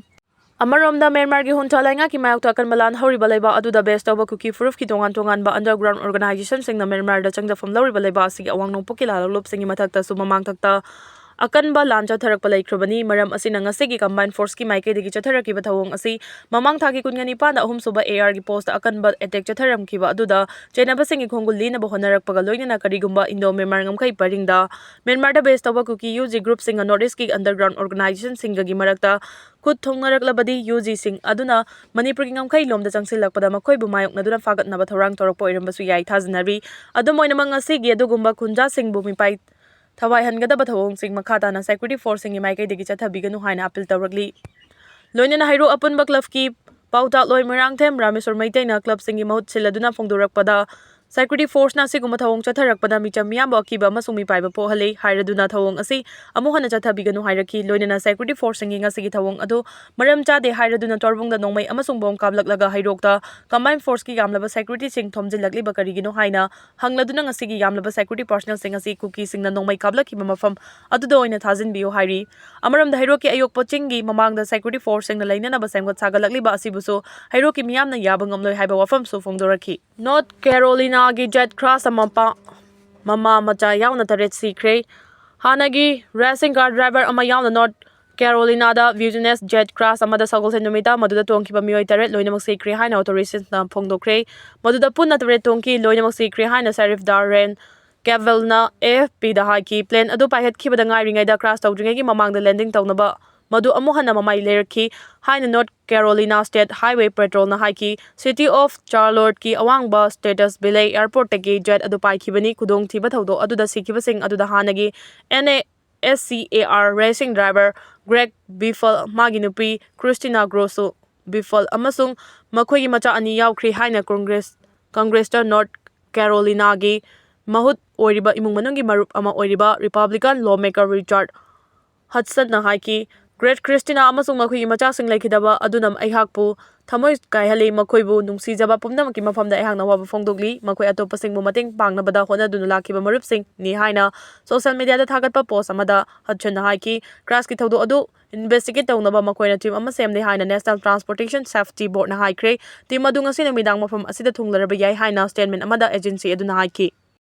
ꯑꯃꯔꯣꯝꯗ, ꯃ꯭ꯌꯥꯟꯃꯥꯔꯒꯤ junta ꯂꯩꯉꯥꯛꯀꯤ ꯃꯥꯌꯣꯛꯇ ꯑꯀꯟꯕ ꯂꯥꯟ ꯍꯧꯔꯤꯕ ꯂꯩꯕꯥꯛ ꯑꯗꯨꯗ base ꯇꯧꯕ ꯀꯨꯀꯤ ꯐꯨꯔꯨꯞꯀꯤ ꯇꯣꯉꯥꯟ ꯇꯣꯉꯥꯟꯕ underground organisationꯁꯤꯡꯅ ꯃ꯭ꯌꯥꯟꯃꯥꯔꯗ ꯆꯪꯖꯐꯝ ꯂꯧꯔꯤꯕ ꯂꯩꯕꯥꯛ ꯑꯁꯤꯒꯤ ꯑꯋꯥꯡ ꯅꯣꯡꯄꯣꯛꯀꯤ ꯂꯥꯜꯍꯧꯂꯨꯞꯁꯤꯡꯒꯤ ꯃꯊꯛꯇꯁꯨ ꯃꯃꯥꯡꯊꯛꯇ ꯑꯀꯟꯕ ꯂꯥꯟ ꯆꯠꯊꯔꯛꯄ ꯂꯩꯈ꯭ꯔꯕꯅꯤ꯫ ꯃꯔꯝ ꯑꯁꯤꯅ ꯉꯁꯤꯒꯤ combined forceꯀꯤ ꯃꯥꯏꯀꯩꯗꯒꯤ ꯆꯠꯊꯔꯛꯈꯤꯕ ꯊꯧꯑꯣꯡ ꯑꯁꯤ ꯃꯃꯥꯡ ꯊꯥꯒꯤ ꯀꯨꯟꯒ ꯅꯤꯄꯥꯟꯗ ꯑꯍꯨꯝꯁꯨꯕ ꯑꯦ ꯑꯥꯔꯒꯤ postꯇ ꯑꯀꯟꯕ attack ꯆꯠꯊꯔꯝꯈꯤꯕ ꯑꯗꯨꯗ ꯆꯦꯟꯅꯕꯁꯤꯡꯒꯤ ꯈꯣꯡꯒꯨꯜ ꯂꯤꯅꯕ ꯍꯣꯠꯅꯔꯛꯄꯒ ꯂꯣꯏꯅꯅ ꯀꯔꯤꯒꯨꯝꯕ Indo Myanmar ꯉꯝꯈꯩ ꯄꯔꯤꯡꯗ ꯃ꯭ꯌꯥꯟꯃꯥꯔꯗ base ꯇꯧꯕ ꯀꯨꯀꯤ ꯌꯨ ꯖꯤ groupꯁꯤꯡꯒ North Eastꯀꯤ underground organisationꯁꯤꯡꯒꯒꯤ ꯃꯔꯛꯇ ꯈꯨꯠ ꯊꯣꯡꯅꯔꯛꯂꯕꯗꯤ ꯌꯨ ꯖꯤꯁꯤꯡ ꯑꯗꯨꯅ ꯃꯅꯤꯄꯨꯔꯒꯤ ꯉꯝꯈꯩ ꯂꯣꯝꯗ ꯆꯪꯁꯤꯜꯂꯛꯄꯗ ꯃꯈꯣꯏꯕꯨ ꯃꯥꯌꯣꯛꯅꯗꯨꯅ ꯐꯥꯒꯠꯅꯕ ꯊꯧꯔꯥꯡ ꯇꯧꯔꯛꯄ ꯑꯣꯏꯔꯝꯕꯁꯨ ꯌꯥꯏ ꯊꯥꯖꯅꯔꯤ꯫ ꯑꯗꯨꯝ ꯑꯣꯏꯅꯃꯛ, ꯉꯁꯤꯒꯤ ꯑꯗꯨꯒꯨꯝꯕ juntaꯁꯤꯡꯕꯨ ꯃꯤꯄꯥꯏ ꯊꯋꯥꯏꯍꯟꯒꯗꯕ ꯊꯧꯑꯣꯡꯁꯤꯡ ꯃꯈꯥ ꯇꯥꯅ security forceꯁꯤꯡꯒꯤ ꯃꯥꯏꯀꯩꯗꯒꯤ ꯆꯠꯊꯕꯤꯒꯅꯨ ꯍꯥꯏꯅ appeal ꯇꯧꯔꯛꯂꯤ꯫ ꯂꯣꯏꯅꯅ ꯍꯩꯔꯣꯛ ꯑꯄꯨꯟꯕ clubꯀꯤ ꯄꯥꯎꯇꯥꯛꯂꯣꯏ ꯃꯣꯏꯔꯥꯡꯊꯦꯝ ꯔꯥꯃꯦꯁꯣꯔ ꯃꯩꯇꯩꯅ clubꯁꯤꯡꯒꯤ ꯃꯍꯨꯠ ꯁꯤꯜꯂꯗꯨꯅ ꯐꯣꯡꯗꯣꯔꯛꯄꯗ, security forceꯅ ꯑꯁꯤꯒꯨꯝꯕ ꯊꯧꯑꯣꯡ ꯆꯠꯊꯔꯛꯄꯗ ꯃꯤꯆꯝ ꯃꯤꯌꯥꯝꯕꯨ ꯑꯀꯤꯕ ꯑꯃꯁꯨꯡ ꯃꯤꯄꯥꯏꯕ ꯄꯣꯛꯍꯜꯂꯤ ꯍꯥꯏꯔꯗꯨꯅ ꯊꯧꯑꯣꯡ ꯑꯁꯤ ꯑꯃꯨꯛ ꯍꯟꯅ ꯆꯠꯊꯕꯤꯒꯅꯨ ꯍꯥꯏꯔꯛꯈꯤ꯫ ꯂꯣꯏꯅꯅ security forceꯁꯤꯡꯒꯤ ꯉꯁꯤꯒꯤ ꯊꯧꯑꯣꯡ ꯑꯗꯨ ꯃꯔꯝ ꯆꯥꯗꯦ ꯍꯥꯏꯔꯗꯨꯅ ꯇꯣꯔꯕꯨꯡꯗ ꯅꯣꯡꯃꯩ ꯑꯃꯁꯨꯡ bomb ꯀꯥꯞꯂꯛꯂꯒ ꯍꯩꯔꯣꯛꯇ combined forceꯀꯤ ꯌꯥꯝꯂꯕ securityꯁꯤꯡ ꯊꯣꯝꯖꯤꯜꯂꯛꯂꯤꯕ ꯀꯔꯤꯒꯤꯅꯣ ꯍꯥꯏꯅ ꯍꯪꯂꯗꯨꯅ ꯉꯁꯤꯒꯤ ꯌꯥꯝꯂꯕ security personnelꯁꯤꯡ ꯑꯁꯤ ꯀꯨꯀꯤꯁꯤꯡꯅ ꯅꯣꯡꯃꯩ ꯀꯥꯞꯂꯛꯈꯤꯕ ꯃꯐꯝ ꯑꯗꯨꯗ ꯑꯣꯏꯅ ꯊꯥꯖꯤꯟꯕꯤꯌꯨ ꯍꯥꯏꯔꯤ꯫ ꯑꯃꯔꯣꯝꯗ, ꯍꯩꯔꯣꯛꯀꯤ ꯑꯌꯣꯛꯄ ꯆꯤꯡꯒꯤ ꯃꯃꯥꯡꯗ security forceꯁꯤꯡꯅ ꯂꯩꯅꯅꯕ ꯁꯦꯝꯒꯠ ꯁꯥꯒꯠꯂꯛꯂꯤꯕ ꯑꯁꯤꯕꯨꯁꯨ ꯍꯩꯔꯣꯛꯀꯤ ꯃꯤꯌꯥꯝꯅ ꯌꯥꯕ ꯉꯝꯂꯣꯏ ꯍꯥꯏꯕ ꯋꯥꯐꯝꯁꯨ ꯐꯣꯡꯗꯣꯔꯛꯈꯤ꯫ North Carolinaꯒꯤ jet crash ꯑꯃ ꯄꯥ-, ꯃꯃꯥ ꯃꯆꯥ ꯌꯥꯎꯅ ꯇꯔꯦꯠ ꯁꯤꯈ꯭ꯔꯦ꯫ ꯍꯥꯟꯅꯒꯤ ration card driver ꯑꯃ ꯌꯥꯎꯅ North Carolinaꯗ business jet crash ꯑꯃꯗ ꯁꯒꯣꯜꯁꯦꯟ ꯅꯨꯃꯤꯠꯇ ꯃꯗꯨꯗ ꯇꯣꯡꯈꯤꯕ ꯃꯤꯑꯣꯏ ꯇꯔꯦꯠ ꯂꯣꯏꯅꯃꯛ ꯁꯤꯈ꯭ꯔꯦ ꯍꯥꯏꯅ authorities ꯐꯣꯡꯗꯣꯛꯈ꯭ꯔꯦ꯫ ꯃꯗꯨꯗ ꯄꯨꯟꯅ ꯇꯔꯦꯠ ꯇꯣꯡꯈꯤ, ꯂꯣꯏꯅꯃꯛ ꯁꯤꯈ꯭ꯔꯦ ꯍꯥꯏꯅ Sheriff Darren Campbellꯅ AFPꯗ ꯍꯥꯏꯈꯤ꯫ Plane ꯑꯗꯨ ꯄꯥꯏꯈꯠꯈꯤꯕꯗ ꯉꯥꯏꯔꯤꯉꯩꯗ crash ꯇꯧꯗ꯭ꯔꯤꯉꯩꯒꯤ ꯃꯃꯥꯡꯗ landing ꯇꯧꯅꯕ ꯃꯗꯨ ꯑꯃꯨꯛ ꯍꯟꯅ ꯃꯃꯥꯏ ꯂꯩꯔꯛꯈꯤ ꯍꯥꯏꯅ North Carolina State Highway Patrolꯅ ꯍꯥꯏꯈꯤ꯫ City of Charlotteꯀꯤ ꯑꯋꯥꯡꯕ States Village airportꯇꯒꯤ jet ꯑꯗꯨ ꯄꯥꯏꯈꯤꯕꯅꯤ꯫ ꯈꯨꯗꯣꯡꯊꯤꯕ ꯊꯧꯗꯣꯛ ꯑꯗꯨꯗ ꯁꯤꯈꯤꯕꯁꯤꯡ ꯑꯗꯨꯗ ꯍꯥꯟꯅꯒꯤ NASCAR racing driver Greg Biffle, ꯃꯥꯒꯤ ꯅꯨꯄꯤ Christina Grosso Biffle ꯑꯃꯁꯨꯡ ꯃꯈꯣꯏꯒꯤ ꯃꯆꯥ ꯑꯅꯤ ꯌꯥꯎꯈ꯭ꯔꯤ ꯍꯥꯏꯅ Congress, Congressꯇ North Carolinaꯒꯤ ꯃꯍꯨꯠ ꯑꯣꯏꯔꯤꯕ ꯏꯃꯨꯡ ꯃꯅꯨꯡꯒꯤ ꯃꯔꯨꯞ ꯑꯃ ꯑꯣꯏꯔꯤꯕ Republican lawmaker Richard Hudsonꯅ ꯍꯥꯏꯈꯤ꯫ Great Christina ꯑꯃꯁꯨꯡ ꯃꯈꯣꯏꯒꯤ ꯃꯆꯥꯁꯤꯡ ꯂꯩꯈꯤꯗꯕ ꯑꯗꯨꯅ ꯑꯩꯍꯥꯛꯄꯨ ꯊꯃꯣꯏ ꯀꯥꯏꯍꯜꯂꯤ꯫ ꯃꯈꯣꯏꯕꯨ ꯅꯨꯡꯁꯤꯖꯕ ꯄꯨꯝꯅꯃꯛꯀꯤ ꯃꯐꯝꯗ ꯑꯩꯍꯥꯛꯅ ꯑꯋꯥꯕ ꯐꯣꯡꯗꯣꯛꯂꯤ꯫ ꯃꯈꯣꯏ ꯑꯇꯣꯞꯄꯁꯤꯡꯕꯨ ꯃꯇꯦꯡ ꯄꯥꯡꯅꯕꯗ ꯍꯣꯠꯅꯗꯨꯅ ꯂꯥꯛꯈꯤꯕ ꯃꯔꯨꯞꯁꯤꯡꯅꯤ ꯍꯥꯏꯅ social mediaꯗ ꯊꯥꯒꯠꯄ post ꯑꯃꯗ ꯍꯗꯁꯟꯅ ꯍꯥꯏꯈꯤ꯫ Crashꯀꯤ ꯊꯧꯗꯣꯛ ꯑꯗꯨ investigate ꯇꯧꯅꯕ ꯃꯈꯣꯏꯅ team ꯑꯃ ꯁꯦꯝꯂꯦ ꯍꯥꯏꯅ National Transportation Safety Boardꯅ ꯍꯥꯏꯈ꯭ꯔꯦ꯫ Team ꯑꯗꯨ ꯉꯁꯤ ꯅꯨꯃꯤꯗꯥꯡ ꯃꯐꯝ ꯑꯁꯤꯗ ꯊꯨꯡꯂꯔꯕ ꯌꯥꯏ ꯍꯥꯏꯅ statement ꯑꯃꯗ agency ꯑꯗꯨꯅ ꯍꯥꯏꯈꯤ꯫